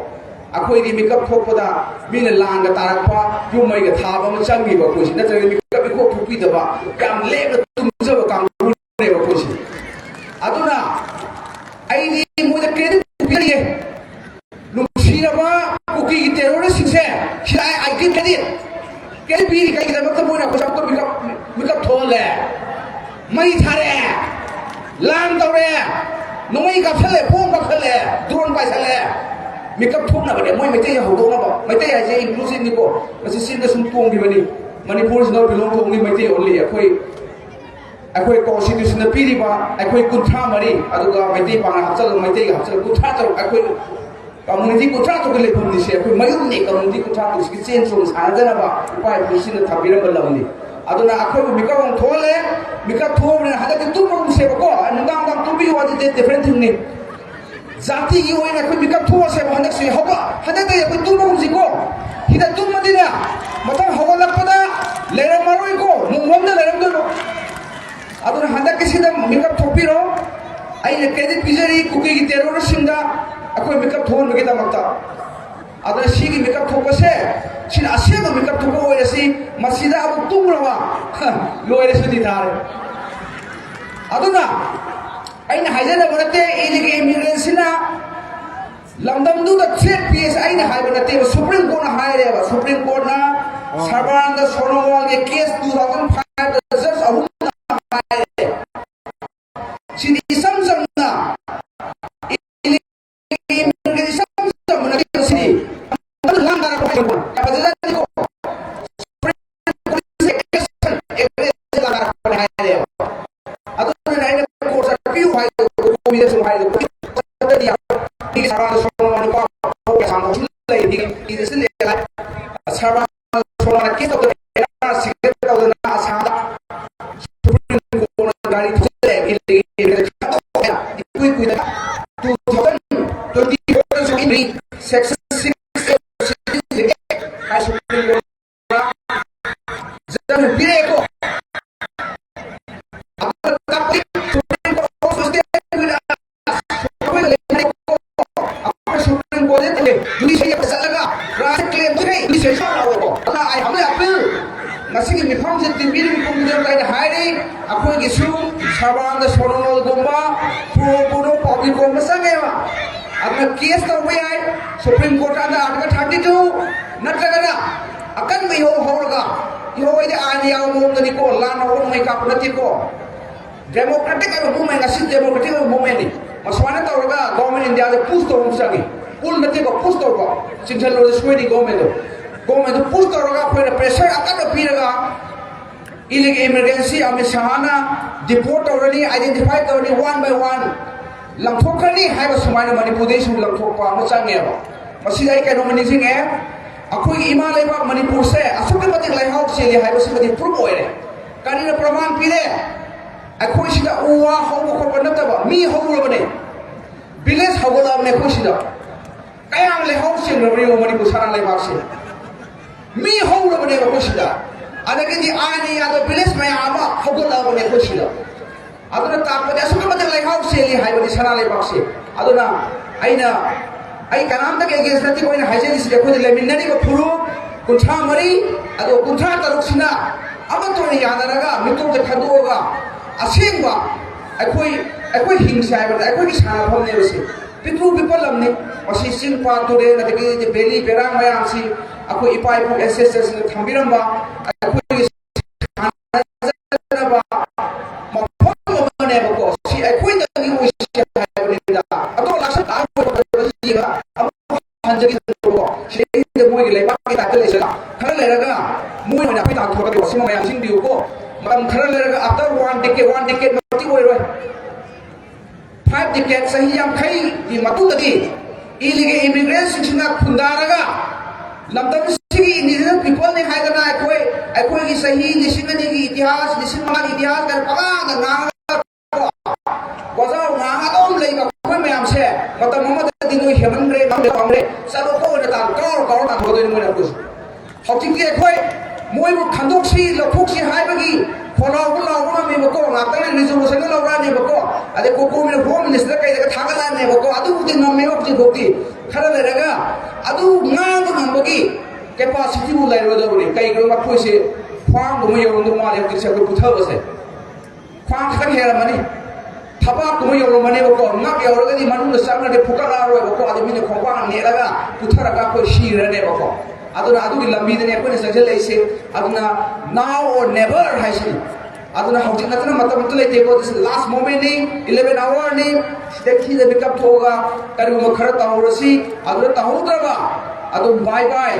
ꯑꯩꯈꯣꯏꯗꯤ ꯃꯤꯀꯞ ꯊꯣꯛꯄꯗ ꯃꯤꯅ ꯂꯥꯟꯒ ꯇꯥꯔꯛꯄ, ꯌꯨꯝ ꯃꯩꯒ ꯊꯥꯕ ꯑꯃ ꯆꯪꯉꯤꯕ ꯑꯩꯈꯣꯏꯁꯤ, ꯅꯠꯇ꯭ꯔꯒꯗꯤ ꯃꯤꯀꯞ ꯏꯈꯣꯛ ꯊꯣꯛꯄꯤꯗꯕ, ꯌꯥꯝ ꯂꯦꯝꯅ ꯇꯨꯝꯖꯕ ꯀꯥꯡꯕꯨꯅꯦꯕ ꯑꯩꯈꯣꯏꯁꯤ꯫ ꯑꯗꯨꯅ ꯑꯩꯗꯤ ꯃꯣꯏꯗ credit ꯄꯤꯖꯔꯤꯌꯦ꯫ ꯅꯨꯡꯁꯤꯔꯕ ꯀꯨꯀꯤꯒꯤ terrorist ꯁꯤꯡꯁꯦ, ꯁꯤꯗ ꯑꯩ, I give credit, credit ꯄꯤꯔꯤ꯫ ꯀꯩꯒꯤꯗꯃꯛꯇ ꯃꯣꯏꯅ ꯑꯩꯈꯣꯏ ꯆꯥꯎꯈꯠꯄ ꯃꯤꯀꯞ, ꯃꯤꯀꯞ ꯊꯣꯛꯍꯜꯂꯦ, ꯃꯩ ꯊꯥꯔꯛꯑꯦ, ꯂꯥꯟ ꯇꯧꯔꯦ, ꯅꯣꯡꯃꯩ ꯀꯥꯞꯁꯜꯂꯦ, bomb ꯀꯥꯞꯁꯜꯂꯦ, drone ꯄꯥꯏꯁꯜꯂꯦ꯫ ꯃꯤꯀꯞ ꯊꯣꯛꯅꯕꯅꯦ, ꯃꯣꯏ ꯃꯩꯇꯩ ꯍꯧꯗꯣꯛꯅꯕ꯫ ꯃꯩꯇꯩ ꯍꯥꯏꯁꯦ inclusive ꯅꯤꯀꯣ, ꯃꯁꯤ ꯆꯤꯟꯗ ꯁꯨꯝ ꯇꯣꯡꯈꯤꯕꯅꯤ꯫ ꯃꯅꯤꯄꯨꯔꯁꯤꯅ belong to only Meitei only꯫ ꯑꯩꯈꯣꯏ, ꯑꯩꯈꯣꯏ constitution ꯗ ꯄꯤꯔꯤꯕ ꯑꯩꯈꯣꯏ ꯀꯨꯟꯊ꯭ꯔꯥ ꯃꯔꯤ, ꯑꯗꯨꯒ ꯃꯩꯇꯩ ꯄꯥꯡꯒꯜ ꯍꯥꯞꯆꯜꯂꯒ, ꯃꯩꯇꯩꯒ ꯍꯥꯞꯆꯜꯂꯒ ꯀꯨꯟꯊ꯭ꯔꯥ ꯇꯔꯨꯛ, ꯑꯩꯈꯣꯏ community ꯀꯨꯟꯊ꯭ꯔꯥ ꯇꯔꯨꯛꯀꯤ ꯂꯩꯐꯝꯅꯤꯁꯦ꯫ ꯑꯩꯈꯣꯏ ꯃꯌꯨꯝꯅꯤ꯫ Community ꯀꯨꯟꯊ꯭ꯔꯥ ꯇꯔꯨꯛꯁꯤꯒꯤ ꯆꯦꯟ ꯆꯣꯡ ꯁꯥꯟꯅꯗꯅꯕ ꯏꯄꯥ ꯏꯄꯨꯁꯤꯡꯅ ꯊꯝꯕꯤꯔꯝꯕ ꯂꯝꯅꯤ꯫ ꯑꯗꯨꯅ ꯑꯩꯈꯣꯏꯕꯨ ꯃꯤꯀꯞ ꯑꯃꯨꯛ ꯊꯣꯛꯍꯜꯂꯦ꯫ ꯃꯤꯀꯞ ꯊꯣꯛꯑꯕꯅꯤꯅ ꯍꯟꯗꯛꯇꯤ ꯇꯨꯝꯕꯒꯨꯝꯁꯦꯕꯀꯣ꯫ ꯅꯨꯡꯗꯥꯡ ꯅꯨꯡꯗꯥꯡ ꯇꯨꯝꯕꯤꯌꯨ ꯍꯥꯏꯗꯤ different thing ꯅꯤ꯫ ꯖꯥꯇꯤꯒꯤ ꯑꯣꯏꯅ ꯑꯩꯈꯣꯏ ꯃꯤꯀꯞ ꯊꯣꯛꯑꯁꯦꯕ ꯍꯟꯗꯛꯁꯤ꯫ ꯍꯧꯒꯠ-, ꯍꯟꯗꯛꯇꯒꯤ ꯑꯩꯈꯣꯏ ꯇꯨꯝꯕꯒꯨꯝꯁꯤꯀꯣ꯫ ꯁꯤꯗ ꯇꯨꯝꯃꯗꯤꯅꯦ, ꯃꯊꯪ ꯍꯧꯒꯠꯂꯛꯄꯗ ꯂꯩꯔꯝꯃꯔꯣꯏꯀꯣ, ꯃꯨꯡꯐꯝꯗ ꯂꯩꯔꯝꯗꯣꯏꯅꯣ꯫ ꯑꯗꯨꯅ ꯍꯟꯗꯛꯀꯤꯁꯤꯗ ꯃꯤꯀꯞ ꯊꯣꯛꯄꯤꯔꯣ꯫ ꯑꯩꯅ credit ꯄꯤꯖꯔꯤ ꯀꯨꯀꯤꯒꯤ terrorist ꯁꯤꯡꯗ ꯑꯩꯈꯣꯏ ꯃꯤꯀꯞ ꯊꯣꯛꯍꯟꯕꯒꯤꯗꯃꯛꯇ꯫ ꯑꯗꯨꯅ ꯁꯤꯒꯤ ꯃꯤꯀꯞ ꯊꯣꯛꯄꯁꯦ, ꯁꯤꯅ ꯑꯁꯦꯡꯕ ꯃꯤꯀꯞ ꯊꯣꯛꯄ ꯑꯣꯏꯔꯁꯤ, ꯃꯁꯤꯗ ꯑꯃꯨꯛ ꯇꯨꯝꯈ꯭ꯔꯕ, ꯂꯣꯏꯔꯦ, ꯁꯨꯇꯤ ꯊꯥꯔꯦ꯫ ꯑꯗꯨꯅ ꯑꯩꯅ ꯍꯥꯏꯖꯅꯕ ꯅꯠꯇꯦ, illegal immigrant ꯁꯤꯅ ꯂꯝꯗꯝꯗꯨꯗ threat ꯄꯤꯁꯦ ꯑꯩꯅ ꯍꯥꯏꯕ ꯅꯠꯇꯦꯕ, Supreme Court ꯅ ꯍꯥꯏꯔꯦꯕ꯫ Supreme Court ꯅ ꯁꯔꯕꯥꯅꯟꯗ ꯁꯣꯅꯣꯋꯥꯜꯒꯤ case two thousand five ꯗ judge ꯑꯍꯨꯝꯅ ꯍꯥꯏꯔꯦ꯫ ꯁꯤꯗꯤ ꯏꯆꯝ ꯆꯝꯅ, ꯏꯆꯝ ꯆꯝꯕ ꯅꯠꯇꯦ ꯁꯤꯗꯤ꯫ ꯂꯥꯟ ꯇꯥꯔꯛꯄ ꯍꯥꯏꯕ ꯐꯖꯖꯥꯠꯅꯤꯀꯣ꯫ ꯑꯗꯨꯅꯅꯦ ꯑꯩꯅ court ꯆꯠꯄꯤꯌꯨ ꯍꯥꯏꯗꯣ꯫ ꯁꯔꯕꯥꯅꯟꯗ ꯁꯣꯅꯣꯋꯥꯜ ꯅꯨꯄꯥ ꯀꯌꯥ ꯁꯥꯡꯕ ꯂꯩ, ꯁꯔꯕꯥꯅꯟꯗ ꯁꯣꯅꯣꯋꯥꯜꯅ ꯀꯦꯁ ꯇꯧꯗꯅ, ꯑꯦꯟ ꯑꯥꯔ ꯁꯤꯒ ꯇꯧꯗꯅ ꯑꯁꯥꯝꯗ ꯁꯨꯄ꯭ꯔꯤꯝ ꯀꯣꯔꯠꯅ ꯒꯥꯔꯤ ꯊꯧꯖꯤꯜꯂꯛꯑꯦ, ꯏꯀꯨꯏ ꯀꯨꯏꯗꯅ two thousand twenty four section six supreme court judgement ꯄꯤꯔꯛꯑꯦꯀꯣ꯫ ꯑꯗꯨꯅ ꯇꯥꯛꯄꯗꯤ ꯁꯨꯄ꯭ꯔꯤꯝ ꯀꯣꯔꯠ ꯑꯣꯐ ꯁ꯭ꯇꯦꯠ ꯑꯩꯈꯣꯏꯅ ꯑꯩꯈꯣꯏ ꯁꯨꯄ꯭ꯔꯤꯝ ꯀꯣꯔꯠꯇ ꯇꯧꯋꯦ꯫ ꯖꯨꯗꯤꯁꯤꯌꯔ ꯆꯠꯂꯒ ꯔꯥꯏꯠ ꯀ꯭ꯂꯦꯝ ꯇꯧꯋꯦ꯫ ꯖꯨꯗꯤꯁꯤꯌꯔ ꯆꯠꯂꯒꯀꯣ꯫ ꯑꯗꯨꯅ ꯑꯩ ꯍꯧꯖꯤꯛ ꯑꯄꯤꯜ ꯉꯁꯤꯒꯤ ꯃꯤꯐꯝꯁꯦ ꯇꯤꯟꯕꯤꯔꯤꯕ ꯃꯤꯄꯨꯝ ꯈꯨꯗꯤꯡꯃꯛꯇ ꯑꯩꯅ ꯍꯥꯏꯔꯤ, ꯑꯩꯈꯣꯏꯒꯤꯁꯨ ꯁꯔꯕꯥꯅꯟꯗ ꯁꯣꯅꯣꯋꯥꯜꯒꯨꯝꯕ, ꯄ꯭ꯔꯣ ꯄ꯭ꯔꯣ ꯄꯕ꯭ꯂꯤꯛꯀꯨꯝꯕ ꯆꯪꯉꯦꯕ꯫ ꯑꯗꯨꯅ ꯀꯦꯁ ꯇꯧꯕ ꯌꯥꯏ supreme ꯀꯣꯔꯠꯇ under Article thirty two, ꯅꯠꯇ꯭ꯔꯒꯅ ꯑꯀꯟꯕ ꯏꯍꯧ ꯍꯧꯔꯒ, ꯏꯍꯧ ꯍꯥꯏꯗꯤ ꯑꯥꯏꯟ ꯌꯥꯎꯕ ꯃꯑꯣꯡꯗꯅꯤꯀꯣ, ꯂꯥꯟ ꯍꯧꯕ ꯅꯣꯡꯃꯩ ꯀꯥꯞꯄ ꯅꯠꯇꯦꯀꯣ꯫ ꯗꯦꯃꯣꯀ꯭ꯔꯦꯇꯤꯛ ꯑꯣꯏꯕ ꯃꯨꯞꯃꯦꯟ, ꯉꯁꯤ ꯗꯦꯃꯣꯀ꯭ꯔꯦꯇꯤꯛ ꯑꯣꯏꯕ ꯃꯨꯞꯃꯦꯟꯅꯤ꯫ ꯃꯁꯨꯃꯥꯏꯅ ꯇꯧꯔꯒ ꯒꯣꯔꯃꯦꯟ ꯏꯟꯗꯤꯌꯥꯗ ꯄꯨꯁ ꯇꯧꯕ ꯑꯃ ꯆꯪꯉꯤ꯫ ꯄꯨꯜ ꯅꯠꯇꯦꯀꯣ, ꯄꯨꯁ ꯇꯧꯕ꯫ ꯆꯤꯡꯁꯤꯜꯂꯨꯔꯗꯤ ꯁꯣꯏꯅꯤ ꯒꯣꯔꯃꯦꯟꯗꯣ꯫ ꯒꯣꯔꯃꯦꯟꯗꯣ ꯄꯨꯁ ꯇꯧꯔꯒ ꯑꯩꯈꯣꯏꯅ ꯄ꯭ꯔꯦꯁꯔ ꯑꯀꯟꯕ ꯄꯤꯔꯒ ꯏꯂꯤꯒꯦꯜ ꯏꯃꯤꯒ꯭ꯔꯦꯟꯁꯤ ꯑꯃꯤꯠ ꯁꯍꯥꯅ ꯗꯤꯄꯣꯔꯠ ꯇꯧꯔꯅꯤ, ꯑꯥꯏꯗꯦꯟꯇꯤꯐꯥꯏ ꯇꯧꯔꯅꯤ, ꯋꯥꯟ ꯕꯥꯏ ꯋꯥꯟ ꯂꯪꯊꯣꯛꯈ꯭ꯔꯅꯤ ꯍꯥꯏꯕ ꯁꯨꯃꯥꯏꯅ ꯃꯅꯤꯄꯨꯔꯗꯩꯁꯨ ꯂꯪꯊꯣꯛꯄ ꯑꯃ ꯆꯪꯉꯦꯕ꯫ ꯃꯁꯤꯗ ꯑꯩ ꯀꯩꯅꯣꯝꯃ ꯅꯤꯡꯁꯤꯡꯉꯦ, ꯑꯩꯈꯣꯏꯒꯤ ꯏꯃꯥ ꯂꯩꯕꯥꯛ ꯃꯅꯤꯄꯨꯔꯁꯦ ꯑꯁꯨꯛꯀꯤ ꯃꯇꯤꯛ ꯂꯩꯍꯥꯎ ꯆꯦꯜꯂꯤ ꯍꯥꯏꯕꯁꯤꯃꯗꯤ ꯄ꯭ꯔꯨꯐ ꯑꯣꯏꯔꯦ꯫ ꯀꯔꯤꯅ ꯄ꯭ꯔꯃꯥꯟ ꯄꯤꯔꯦ? ꯑꯩꯈꯣꯏ ꯁꯤꯗ ꯎ ꯋꯥ ꯍꯧꯕ ꯈꯣꯠꯄ ꯅꯠꯇꯕ, ꯃꯤ ꯍꯧꯔꯕꯅꯦ, ꯚꯤꯂꯦꯖ ꯍꯧꯒꯠꯂꯛꯑꯕꯅꯦ ꯑꯩꯈꯣꯏ ꯁꯤꯗ꯫ ꯀꯌꯥꯝ ꯂꯩꯍꯥꯎ ꯆꯦꯟꯈ꯭ꯔꯕꯅꯣ ꯌꯦꯡꯉꯣ ꯃꯅꯤꯄꯨꯔ ꯁꯅꯥ ꯂꯩꯕꯥꯛꯁꯦ꯫ ꯃꯤ ꯍꯧꯔꯕꯅꯦꯕ ꯑꯩꯈꯣꯏ ꯁꯤꯗ꯫ ꯑꯗꯒꯤꯗꯤ ꯑꯥꯏꯟ ꯌꯥꯗꯕ ꯚꯤꯂꯦꯖ ꯃꯌꯥꯝ ꯑꯃ ꯍꯧꯒꯠꯂꯛꯑꯕꯅꯦ ꯑꯩꯈꯣꯏ ꯁꯤꯗ꯫ ꯑꯗꯨꯅ ꯇꯥꯛꯄꯗꯤ ꯑꯁꯨꯛꯀꯤ ꯃꯇꯤꯛ ꯂꯩꯍꯥꯎ ꯆꯦꯜꯂꯤ ꯍꯥꯏꯕꯅꯤ ꯁꯅꯥ ꯂꯩꯕꯥꯛꯁꯦ꯫ ꯑꯗꯨꯅ ꯑꯩꯅ, ꯑꯩ ꯀꯅꯥꯝꯇꯒꯤ against ꯅꯠꯇꯦ ꯑꯩꯅ ꯍꯥꯏꯖꯔꯤꯁꯤꯗꯤ, ꯑꯩꯈꯣꯏꯗ ꯂꯩꯃꯤꯟꯅꯔꯤꯕ ꯐꯨꯔꯨꯞ ꯀꯨꯟꯊ꯭ꯔꯥ ꯃꯔꯤ, ꯑꯗꯣ ꯀꯨꯟꯊ꯭ꯔꯥ ꯇꯔꯨꯛꯁꯤꯅ ꯑꯃꯠꯇ ꯑꯣꯏꯅ ꯌꯥꯅꯔꯒ ꯃꯤꯇꯣꯞꯇ ꯈꯟꯗꯣꯛꯑꯒ ꯑꯁꯦꯡꯕ ꯑꯩꯈꯣꯏ, ꯑꯩꯈꯣꯏ ꯍꯤꯡꯁꯦ ꯍꯥꯏꯕꯗ ꯑꯩꯈꯣꯏꯒꯤ ꯁꯥꯟꯅꯐꯝꯅꯦꯕꯁꯦ꯫ ꯄꯤꯛꯇ꯭ꯔꯨ ꯄꯤꯛꯄ ꯂꯝꯅꯤ꯫ ꯃꯁꯤ ꯆꯤꯡ ꯄꯥꯠ ꯇꯨꯔꯦꯜ ꯑꯗꯒꯤ ꯚꯦꯂꯤ ꯚꯦꯔꯥꯡ ꯃꯌꯥꯝꯁꯤ ꯑꯩꯈꯣꯏ ꯏꯄꯥ ꯏꯄꯨ ꯑꯦꯟꯁꯦꯁꯇꯔꯁꯤꯡꯅ ꯊꯝꯕꯤꯔꯝꯕ ꯑꯩꯈꯣꯏꯒꯤ ꯁꯥꯟꯅꯖꯅꯕ ꯃꯐꯝ ꯑꯃꯅꯦꯕꯀꯣ꯫ ꯁꯤ ꯑꯩꯈꯣꯏꯗꯪꯒꯤ ꯑꯣꯏꯁꯦ ꯍꯥꯏꯕꯅꯤꯗ꯫ ꯑꯇꯣꯞꯄ ꯂꯥꯛꯁꯜ ꯂꯥꯛꯑꯣꯏ ꯍꯥꯏꯕꯁꯤ ꯌꯦꯡꯉ ꯑꯃꯨꯛ ꯍꯟꯖꯒꯦ ꯇꯧꯕꯀꯣ꯫ ꯁꯤꯗꯩꯁꯤꯗ ꯃꯣꯏꯒꯤ ꯂꯩꯕꯥꯛꯀꯤ ꯇꯥꯏꯞꯇ ꯂꯩꯁꯜꯂ ꯈꯔ ꯂꯩꯔꯒ ꯃꯣꯏ ꯑꯣꯏꯅ ꯑꯩꯈꯣꯏ ꯇꯥꯟꯊꯣꯔꯛꯀꯗꯣꯏꯕ꯫ ꯁꯤꯃ ꯃꯌꯥꯝ ꯅꯤꯡꯁꯤꯡꯕꯤꯌꯨꯀꯣ꯫ ꯃꯇꯝ ꯈꯔ ꯂꯩꯔꯒ after one decade, one decade ꯃꯛꯇꯤ ꯑꯣꯏꯔꯣꯏ꯫ Five ꯇꯤꯀꯦꯠ ꯆꯍꯤ ꯌꯥꯡꯈꯩꯒꯤ ꯃꯇꯨꯡꯗꯗꯤ ꯏꯂꯤꯒꯦꯜ ꯏꯃꯤꯒ꯭ꯔꯦꯟꯁꯤꯡꯁꯤꯅ ꯈꯨꯟꯗꯥꯔꯒ ꯂꯝꯗꯝꯁꯤꯒꯤ ꯏꯟꯗꯤꯖꯤꯅꯁ ꯄꯤꯄꯜꯅꯤ ꯍꯥꯏꯗꯅ ꯑꯩꯈꯣꯏ, ꯑꯩꯈꯣꯏꯒꯤ ꯆꯍꯤ ꯂꯤꯁꯤꯡ ꯑꯅꯤꯒꯤ ꯏꯇꯤꯍꯥꯁ, ꯂꯤꯁꯤꯡ ꯃꯉꯥꯒꯤ ꯏꯇꯤꯍꯥꯁ ꯀꯥꯏꯅ ꯄꯉꯥꯡꯗ ꯉꯥꯡꯉꯒ ꯋꯥꯖꯥꯎ ꯉꯥꯡꯉ ꯑꯗꯨꯝ ꯂꯩꯕ ꯑꯩꯈꯣꯏ ꯃꯌꯥꯝꯁꯦ ꯃꯇꯝ ꯑꯃꯗꯗꯤ ꯅꯣꯏ ꯍꯦꯃꯟꯈ꯭ꯔꯦ, ꯉꯝꯗ꯭ꯔꯦ, ꯉꯝꯗ꯭ꯔꯦ, ꯆꯠꯂꯣ ꯈꯣꯠꯂꯣꯅ ꯇꯥꯟ ꯀꯧꯔ ꯀꯧꯔ ꯇꯥꯟꯊꯣꯛꯀꯗꯣꯏꯅꯤ ꯃꯣꯏꯅ ꯑꯩꯈꯣꯏꯁꯨ꯫ ꯍꯧꯖꯤꯛꯇꯤ ꯑꯩꯈꯣꯏ ꯃꯣꯏꯕꯨ ꯈꯟꯗꯣꯛꯁꯤ, ꯂꯧꯊꯣꯛꯁꯤ ꯍꯥꯏꯕꯒꯤ ꯈꯣꯜꯂꯥꯎꯕ ꯂꯥꯎꯕ ꯉꯝꯃꯦꯕꯀꯣ, ꯉꯥꯛꯇꯪ ꯂꯩ ꯔꯤꯖꯣꯂꯨꯁꯟꯒ ꯂꯧꯔꯛꯑꯅꯦꯕꯀꯣ, ꯑꯗꯩ ꯀꯣꯀꯣꯃꯤꯅ ꯍꯣꯝ ꯃꯤꯅꯤꯁꯇꯔꯗ ꯀꯩꯗꯒ ꯊꯥꯒꯠꯂꯛꯑꯅꯦꯕꯀꯣ, ꯑꯗꯨꯕꯨꯗꯤ ꯉꯝꯃꯦꯕ ꯍꯧꯖꯤꯛꯐꯥꯎꯗꯤ꯫ ꯈꯔ ꯂꯩꯔꯒ ꯑꯗꯨ ꯉꯥꯡꯕ ꯉꯝꯕꯒꯤ ꯀꯦꯄꯥꯁꯤꯇꯤꯕꯨ ꯂꯩꯔꯣꯏꯗꯧꯕꯅꯤ꯫ ꯀꯩꯒꯤꯅꯣ ꯃꯈꯣꯏꯁꯦ ꯐꯥꯝꯒꯨꯝꯕ ꯌꯧꯔꯝꯗꯧ ꯃꯥꯜꯂꯦ ꯍꯧꯖꯤꯛꯁꯦ ꯑꯩꯈꯣꯏ ꯄꯨꯊꯕꯁꯦ꯫ ꯈ꯭ꯋꯥꯡ ꯈꯤꯇꯪ ꯍꯦꯜꯂꯝꯃꯅꯤ, ꯊꯕꯥꯛꯀꯨꯝꯕ ꯌꯧꯔꯝꯃꯅꯦꯕꯀꯣ, ꯉꯛ ꯌꯧꯔꯒꯗꯤ ꯃꯅꯨꯡꯗ ꯆꯪꯉꯗꯤ ꯐꯨꯀꯠꯂꯛꯑꯔꯣꯏꯕꯀꯣ, ꯑꯗꯨ ꯃꯤꯅ ꯈꯣꯡꯄꯥꯛꯅ ꯅꯦꯠꯂꯒ ꯄꯨꯊꯔꯒ ꯑꯩꯈꯣꯏ ꯁꯤꯔꯅꯦꯕꯀꯣ꯫ ꯑꯗꯨꯅ ꯑꯗꯨꯒꯤ ꯂꯝꯕꯤꯗꯅꯦ ꯑꯩꯈꯣꯏꯅ ꯆꯪꯁꯤꯜꯂꯛꯏꯁꯦ꯫ ꯑꯗꯨꯅ now or never ꯍꯥꯏꯁꯤꯅꯤ꯫ ꯑꯗꯨꯅ ꯍꯧꯖꯤꯛ ꯅꯠꯇꯅ ꯃꯇꯝ ꯑꯃꯇ ꯂꯩꯇꯦꯀꯣ, this is last moment ꯅꯤ, eleven hour ꯅꯤ, ꯁꯤꯗꯩ ꯊꯤꯗ ꯃꯤꯀꯞ ꯊꯣꯛꯑꯒ ꯀꯔꯤꯒꯨꯝꯕ ꯈꯔ ꯇꯧꯍꯧꯔꯁꯤ, ꯑꯗꯨꯗ ꯇꯧꯍꯧꯗ꯭ꯔꯕ ꯑꯗꯨꯝ bye bye꯫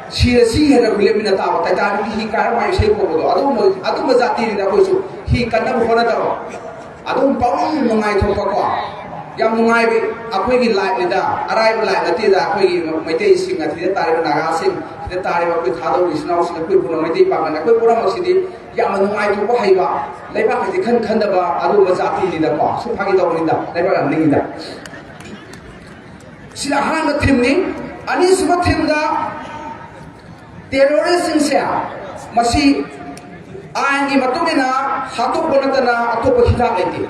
ꯁꯤꯔꯁꯤ ꯍꯦꯟꯅ ꯐꯤꯂꯝ ꯃꯤꯅ ꯇꯥꯕ ꯇꯥꯏꯇꯥꯅꯤꯛꯀꯤ ꯍꯤ ꯀꯥꯏꯔꯝꯃ ꯏꯁꯩ ꯈꯣꯡꯕꯗꯣ, ꯑꯗꯨꯒꯨꯝꯕ ꯑꯗꯨꯒꯨꯝꯕ ꯖꯥꯇꯤꯅꯤꯗ ꯑꯩꯈꯣꯏꯁꯨ꯫ ꯍꯤ ꯀꯟꯅꯕ ꯍꯣꯠꯅꯗꯕ, ꯑꯗꯨꯝ ꯄꯪꯅꯨꯡ ꯅꯨꯡꯉꯥꯏꯊꯣꯛꯄꯀꯣ꯫ ꯌꯥꯝ ꯅꯨꯡꯉꯥꯏꯕ ꯑꯩꯈꯣꯏꯒꯤ ꯂꯥꯏꯐꯅꯤꯗ, ꯑꯔꯥꯏꯕ ꯂꯥꯏꯐ ꯅꯠꯇꯦꯗ꯫ ꯑꯩꯈꯣꯏꯒꯤ ꯃꯩꯇꯩꯁꯤꯡ ꯑꯁꯤꯗ ꯇꯥꯔꯤꯕ ꯅꯥꯒꯥꯁꯤꯡ, ꯁꯤꯗ ꯇꯥꯔꯤꯕ ꯑꯩꯈꯣꯏ ꯊꯥꯗꯧꯔꯤ ꯏꯆꯤꯟ ꯏꯅꯥꯎꯁꯤꯡ, ꯑꯩꯈꯣꯏ ꯄꯨꯝꯅꯃꯛ ꯃꯩꯇꯩ ꯄꯥꯡꯒꯜ, ꯑꯩꯈꯣꯏ ꯄꯨꯝꯅꯃꯛꯁꯤꯗꯤ ꯌꯥꯝꯅ ꯅꯨꯡꯉꯥꯏꯊꯣꯛꯄ ꯍꯩꯕ, ꯂꯩꯕꯥꯛ ꯍꯥꯏꯁꯦ ꯈꯟ ꯈꯟꯗꯕ ꯑꯗꯨꯒꯨꯝꯕ ꯖꯥꯇꯤꯅꯤꯗꯀꯣ꯫ ꯁꯨꯝ ꯐꯥꯒꯤ ꯇꯧꯕꯅꯤꯗ, ꯂꯩꯕꯥꯛ ꯌꯥꯝ ꯅꯤꯡꯉꯤꯗ꯫ ꯁꯤꯅ ꯑꯍꯥꯟꯕ ꯊꯤꯝꯅꯤ꯫ ꯑꯅꯤꯁꯨꯕ ꯊꯤꯝꯗ ꯇꯦꯔꯣꯔꯤꯁꯁꯤꯡꯁꯦ ꯃꯁꯤ ꯑꯥꯏꯟꯒꯤ ꯃꯇꯨꯡ ꯏꯟꯅ ꯍꯥꯠꯇꯣꯛꯄ ꯅꯠꯇꯅ ꯑꯇꯣꯞꯄ ꯍꯤꯗꯥꯛ ꯂꯩꯇꯦ꯫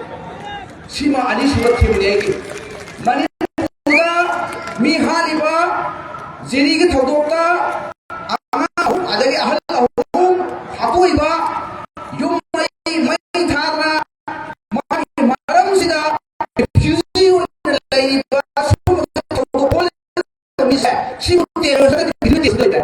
ꯁꯤꯃ ꯑꯅꯤꯁꯨꯕ ꯊꯤꯝꯅꯤ ꯑꯩꯒꯤ꯫ ꯃꯅꯤꯄꯨꯔꯗ ꯃꯤ ꯍꯥꯠꯂꯤꯕ ꯖꯤꯔꯤꯒꯤ ꯊꯧꯗꯣꯛꯇ ꯑꯉꯥꯡ ꯑꯍꯨꯝ ꯑꯗꯒꯤ ꯑꯍꯜ ꯑꯍꯨꯝ ꯍꯥꯠꯇꯣꯛꯏꯕ, ꯌꯨꯝ ꯃꯩ, ꯃꯩ ꯊꯥꯗꯅ ꯃꯥꯒꯤ ꯃꯔꯝꯁꯤꯗ refugee ꯑꯣꯏꯅ ꯂꯩꯔꯤꯕ ꯁꯤꯒꯨꯝꯕ ꯊꯧꯗꯣꯛ ꯊꯣꯛꯂꯤꯕ ꯃꯤꯁꯦ, ꯁꯤꯕꯨ terrorist ꯅꯠꯇꯦ, ꯚꯤꯗꯤꯑꯣ ꯇꯦꯁ ꯂꯩꯇꯦ꯫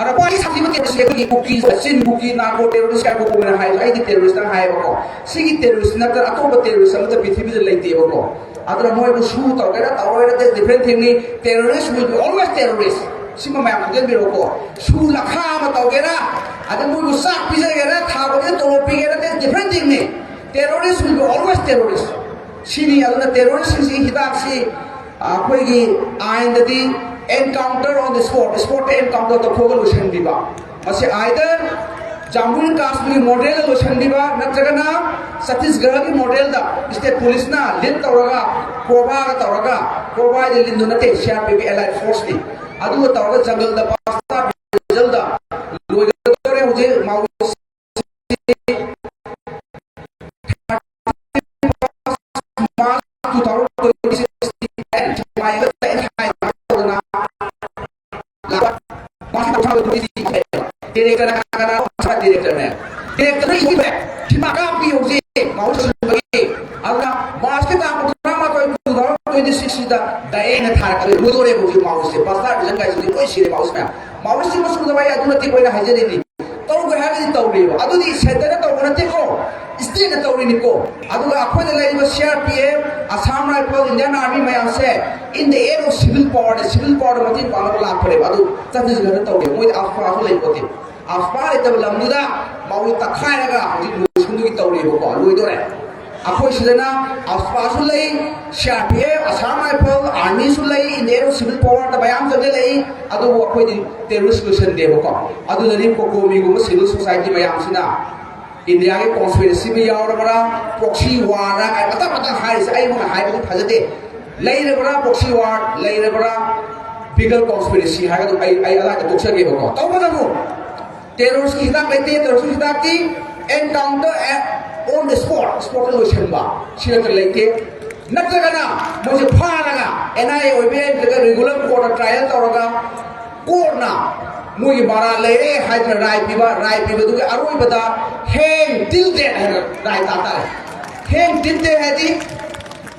ꯑꯗ ꯈ꯭ꯋꯥꯏꯗꯒꯤ ꯁꯥꯊꯤꯕ terrorist ꯑꯩꯈꯣꯏꯒꯤ ꯀꯨꯀꯤ, ꯆꯤꯟ ꯀꯨꯀꯤ, narco terrorist ꯀꯥꯏꯅ ꯀꯣꯀꯣꯃꯤꯅ ꯍꯥꯏꯗꯣ ꯑꯩꯗꯤ terrorist ꯅ ꯍꯥꯏꯌꯦꯕꯀꯣ꯫ ꯁꯤꯒꯤ terrorist ꯅꯠꯇꯅ ꯑꯇꯣꯞꯄ terrorist ꯑꯃꯠꯇ ꯄ꯭ꯔꯤꯊꯤꯕꯤꯗ ꯂꯩꯇꯦꯕꯀꯣ꯫ ꯑꯗꯨꯅ ꯃꯣꯏꯕꯨ ꯁꯨ ꯇꯧꯒꯦꯔꯥ ꯇꯧꯔꯣꯏꯔꯥ, that's different thing ꯅꯤ꯫ Terrorist will be always terrorist꯫ ꯁꯤꯃ ꯃꯌꯥꯝ ꯈꯪꯖꯤꯟꯕꯤꯔꯣꯀꯣ꯫ ꯁꯨ ꯂꯈꯥ ꯑꯃ ꯇꯧꯒꯦꯔꯥ, ꯑꯗ ꯃꯣꯏꯕꯨ ꯆꯥꯛ ꯄꯤꯖꯒꯦꯔꯥ, ꯊꯥ ꯈꯨꯗꯤꯡꯒꯤ ꯇꯣꯂꯣꯞ ꯄꯤꯒꯦꯔꯥ, that's different thing ꯅꯤ꯫ Terrorist will be always terrorist꯫ ꯁꯤꯅꯤ꯫ ꯑꯗꯨꯅ ꯇꯦꯔꯣꯔꯤꯁꯁꯤꯡꯁꯤ ꯍꯤꯗꯥꯛꯁꯤ ꯑꯩꯈꯣꯏꯒꯤ ꯑꯥꯏꯟꯗꯗꯤ encounter on the spot, spotꯇ encounter ꯇꯧꯊꯣꯛꯑꯒ ꯂꯣꯏꯁꯤꯟꯕꯤꯕ꯫ ꯃꯁꯤ either ꯖꯥꯝꯃꯨ ꯑꯦꯟ ꯀꯥꯁꯃꯤꯔꯒꯤ ꯃꯣꯗꯦꯜꯗ ꯂꯣꯏꯁꯤꯟꯕꯤꯕ, ꯅꯠꯇ꯭ꯔꯒꯅ ꯁꯠꯇꯤꯁꯒꯔꯒꯤ ꯃꯣꯗꯦꯜꯗ state policeꯅ lead ꯇꯧꯔꯒ, COBRAꯒ ꯇꯧꯔꯒ, COBRAꯗꯤ leadꯗꯨ ꯅꯠꯇꯦ, CRPFꯀꯤ allied forceꯅꯤ, ꯑꯗꯨꯒ ꯇꯧꯔꯒ ꯖꯪꯒꯜꯗ, ꯄꯥꯁꯇꯥ ꯖꯪꯒꯜꯗ ꯂꯣꯏꯒꯗꯧꯔꯦ ꯍꯧꯖꯤꯛ ꯃꯥꯑꯣ ꯁꯤꯃꯥ ꯀꯥꯞꯄꯤ ꯍꯧꯖꯤꯛ ꯃꯥꯎ ꯁꯤꯕꯒꯤ꯫ ꯑꯗꯨꯅ ꯃꯥꯔꯁꯀꯤ ꯇꯥꯡ ꯀꯨꯟꯊ꯭ꯔꯥ ꯃꯥꯊꯣꯏ, two thousand twenty sixꯁꯤꯗ ꯗꯥꯏꯔꯦꯛꯅ ꯊꯥꯔꯛꯀꯗꯣꯏ ꯂꯣꯏꯗꯣꯔꯦ ꯍꯧꯖꯤꯛ ꯃꯥꯎꯁꯦ꯫ ꯕꯁꯇꯥꯔ ꯚꯤꯖꯟ ꯒꯥꯏꯁꯤꯗꯤ ꯂꯣꯏ ꯁꯤꯔꯦ ꯃꯥꯎꯁ ꯃꯌꯥꯝ꯫ ꯃꯥꯎꯁ ꯁꯤꯕ ꯁꯨꯗꯕ ꯑꯩ ꯑꯗꯨ ꯅꯠꯇꯦ ꯑꯩꯅ ꯍꯥꯏꯖꯔꯤꯅꯤ꯫ ꯇꯧꯒꯦ ꯍꯥꯏꯔꯒꯗꯤ ꯇꯧꯔꯤꯕ꯫ ꯑꯗꯨꯗꯤ centreꯅ ꯇꯧꯕ ꯅꯠꯇꯦꯀꯣ, stateꯅ ꯇꯧꯔꯤꯅꯤꯀꯣ꯫ ꯑꯗꯨꯒ ꯑꯩꯈꯣꯏꯗ ꯂꯩꯔꯤꯕ CRPF, Assam Rifle, Indian Army ꯃꯌꯥꯝꯁꯦ in the aid of civil powerꯅ, civil powerꯗ ꯃꯇꯦꯡ ꯄꯥꯡꯅꯕ ꯂꯥꯛꯄꯅꯦꯕ꯫ ꯑꯗꯨ ꯆꯠꯇ꯭ꯔꯤꯁꯤ ꯈꯔ ꯇꯧꯔꯦ꯫ ꯃꯣꯏꯗꯤ ꯑꯐꯄꯥꯁꯨ ꯂꯩꯄꯣꯠꯇꯦ꯫ ꯑꯐꯄꯥ ꯂꯩꯇꯕ ꯂꯝꯗꯨꯗ ꯃꯥꯎꯁꯦ ꯇꯛꯈꯥꯏꯔꯒ ꯍꯧꯖꯤꯛ ꯂꯣꯏꯁꯤꯟꯗꯨꯒꯤ ꯇꯧꯔꯤꯕꯀꯣ, ꯂꯣꯏꯗꯣꯔꯦ꯫ ꯑꯩꯈꯣꯏ ꯁꯤꯗꯅ ꯑꯐꯄꯥꯁꯨ ꯂꯩ, CRPF, Assam Rifle, Armyꯁꯨ ꯂꯩ, in the aid of civil powerꯗ ꯃꯌꯥꯝ ꯆꯪꯁꯤꯜꯂꯛꯏ꯫ ꯑꯗꯨꯕꯨ ꯑꯩꯈꯣꯏꯗꯤ terrorist ꯂꯣꯏꯁꯤꯟꯗꯦꯕꯀꯣ꯫ ꯑꯗꯨꯅꯅꯤ COCOMIꯒꯨꯝꯕ civil society ꯃꯌꯥꯝꯁꯤꯅ ꯏꯟꯗꯤꯌꯥꯒꯤ conspiracy ꯑꯃ ꯌꯥꯎꯔꯕ꯭ꯔꯥ, proxy warꯔ ꯀꯥꯏ ꯃꯇꯥꯡ ꯃꯇꯥꯡ ꯍꯥꯏꯔꯤꯁꯦ꯫ ꯑꯩꯉꯣꯟꯗ ꯍꯥꯏꯕꯗꯤ ꯐꯖꯗꯦ꯫ ꯂꯩꯔꯕ꯭ꯔꯥ proxy war, ꯂꯩꯔꯕ꯭ꯔꯥ bigger conspiracy ꯍꯥꯏꯒꯗꯣ ꯑꯩ, ꯑꯩ ꯑꯗꯥꯏꯗ ꯇꯣꯛꯆꯒꯦꯕꯀꯣ꯫ ꯇꯧꯕꯇꯕꯨ terroristꯀꯤ ꯍꯤꯗꯥꯛ ꯂꯩꯇꯦ꯫ Terrorist ꯍꯤꯗꯥꯛꯇꯤ encounter at on the spot, spotꯇ ꯂꯣꯏꯁꯤꯟꯕ, ꯁꯤ ꯅꯠꯇꯅ ꯂꯩꯇꯦ꯫ ꯅꯠꯇ꯭ꯔꯒꯅ ꯃꯣꯏꯁꯦ ꯐꯥꯔꯒ NIA ꯑꯣꯏꯕ ꯌꯥꯏ, ꯅꯠꯇ꯭ꯔꯒ regular courtꯇ trial ꯇꯧꯔꯒ courtꯅ ꯃꯣꯏꯒꯤ ꯃꯔꯥꯜ ꯂꯩꯔꯦ ꯍꯥꯏꯗꯅ ꯔꯥꯏ ꯄꯤꯕ, ꯔꯥꯏ ꯄꯤꯕꯗꯨꯒꯤ ꯑꯔꯣꯏꯕꯗ hang till death ꯍꯥꯏꯅ ꯔꯥꯏ ꯇꯥ ꯇꯥꯔꯦ꯫ Hang till death ꯍꯥꯏꯗꯤ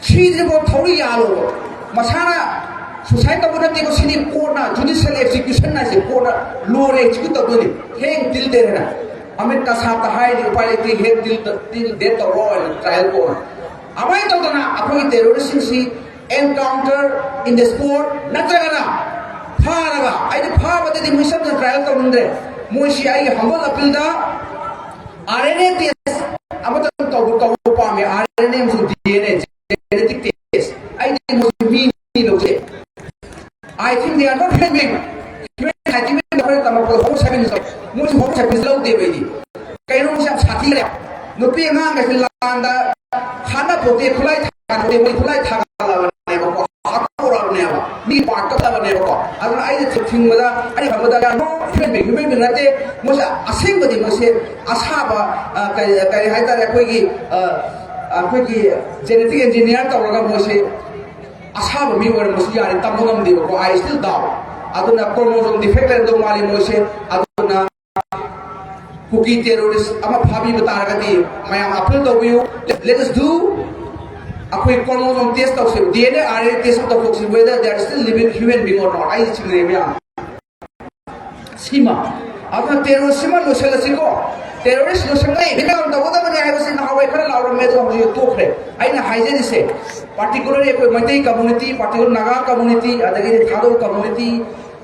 ꯁꯤꯗ꯭ꯔꯤꯐꯥꯎ ꯊꯧꯔꯤ ꯌꯥꯜꯂꯣꯕ꯫ ꯃꯁꯥꯅ suicide ꯇꯧꯕ ꯅꯠꯇꯦꯀꯣ, ꯁꯤꯗꯤ courtꯅ, judicial execution ꯍꯥꯏꯁꯦ courtꯅ ꯂꯣꯏꯔꯦ execute ꯇꯧꯗꯣꯏꯅꯤ꯫ Hang till death ꯍꯥꯏꯅ꯫ ꯑꯃꯤꯠ ꯀꯁꯥꯞꯇ ꯍꯥꯏꯔꯗꯤ ꯎꯄꯥꯏ ꯂꯩꯇꯦ, hang till, till death ꯇꯧꯔꯣ ꯍꯥꯏꯅ trial courtꯅ꯫ ꯑꯗꯨꯃꯥꯏꯅ ꯇꯧꯗꯅ ꯑꯩꯈꯣꯏꯒꯤ terroristꯁꯤꯡꯁꯤ encounter in the spot ꯅꯠꯇ꯭ꯔꯒꯅ ꯐꯥꯔꯒ, ꯑꯩꯗꯤ ꯐꯥꯕꯗꯗꯤ ꯃꯣꯏ ꯁꯝꯅ trial ꯇꯧꯅꯤꯡꯗ꯭ꯔꯦ꯫ ꯃꯣꯏꯁꯤ ꯑꯩꯒꯤ humble appealꯗ RNA test ꯑꯃꯇꯪ ꯇꯧꯕ, ꯇꯧꯕ ꯄꯥꯝꯃꯦ꯫ RNA ꯑꯃꯁꯨꯡ DNA ꯂꯧꯖꯩ꯫ I think they are not human being. Human sentiment ꯑꯩꯈꯣꯏꯅ ꯇꯝꯃꯛꯄꯗ homo sapiens ꯂꯧ-, ꯃꯣꯏꯁꯨ homo sapiens ꯂꯧꯗꯦꯕ ꯑꯩꯗꯤ꯫ ꯀꯩꯅꯣ ꯃꯣꯏꯁꯦ ꯌꯥꯝ ꯁꯥꯊꯤꯔꯦ꯫ ꯅꯨꯄꯤ ꯑꯉꯥꯡꯒꯁꯦ ꯂꯥꯟꯗ ꯍꯥꯠꯅ ꯄꯣꯠꯇꯦ, ꯈꯨꯠꯂꯥꯏ ꯊꯥꯅ ꯄꯣꯠꯇꯦ, ꯃꯣꯏ ꯈꯨꯠꯂꯥꯏ ꯊꯥꯒꯠꯂꯕꯅꯦꯕꯀꯣ, ꯍꯥꯠꯇꯣꯔꯛꯑꯕꯅꯦꯕ, ꯃꯤ ꯄꯥꯔꯠ ꯀꯛꯂꯕꯅꯦꯕꯀꯣ꯫ ꯑꯗꯨꯅ ꯑꯩꯅ ꯊꯤꯡꯕꯗ, ꯑꯩꯅ ꯈꯪꯕꯗ, no human being, human being ꯅꯠꯇꯦ꯫ ꯃꯣꯏꯁꯦ ꯑꯁꯦꯡꯕꯗꯤ ꯃꯣꯏꯁꯦ ꯑꯁꯥꯕ, ꯑ, ꯀꯔꯤ, ꯀꯔꯤ ꯍꯥꯏꯇꯥꯔꯦ, ꯑꯩꯈꯣꯏꯒꯤ, ꯑ, ꯑꯩꯈꯣꯏꯒꯤ genetic engineer ꯇꯧꯔꯒ ꯃꯣꯏꯁꯦ ꯑꯁꯥꯕ ꯃꯤ ꯑꯣꯏꯔꯝꯕꯁꯨ ꯌꯥꯔꯦ, ꯇꯝꯕ ꯉꯝꯗꯦꯕꯀꯣ꯫ I still doubt. ꯑꯗꯨꯅ chromosome defect ꯂꯩꯔꯝꯗꯧ ꯃꯥꯜꯂꯤ ꯃꯣꯏꯁꯦ꯫ ꯑꯗꯨꯅ ꯀꯨꯀꯤ terrorist ꯑꯃ ꯐꯥꯕꯤꯕ ꯇꯥꯔꯒꯗꯤ ꯃꯌꯥꯝ appeal ꯇꯧꯕꯤꯌꯨ꯫ Let us do, ꯑꯩꯈꯣꯏ chromosome test ꯇꯧꯁꯦ, D N A, R N A test ꯑꯃ ꯇꯧꯊꯣꯛꯁꯤ, whether they are still living human being or not꯫ ꯑꯩ ꯆꯤꯡꯅꯩ ꯃꯌꯥꯝ꯫ ꯁꯤꯃ꯫ ꯑꯗꯨꯅ terrorist ꯁꯤꯃ ꯂꯣꯏꯁꯤꯜꯂꯁꯤꯀꯣ꯫ Terrorist ꯂꯣꯏꯁꯤꯟꯕꯩ ꯃꯌꯥꯝ ꯇꯧꯒꯗꯕꯅꯤ ꯍꯥꯏꯕꯁꯤ ꯅꯍꯥꯟꯋꯥꯏ ꯈꯔ ꯂꯥꯎꯔꯝꯃꯦ, ꯑꯗꯣ ꯍꯧꯖꯤꯛ ꯇꯣꯛꯈ꯭ꯔꯦ꯫ ꯑꯩꯅ ꯍꯥꯏꯖꯔꯤꯁꯦ, particularly ꯑꯩꯈꯣꯏ Meitei community, particular Naga community, ꯑꯗꯒꯤꯗꯤ ꯊꯥꯗꯧ community,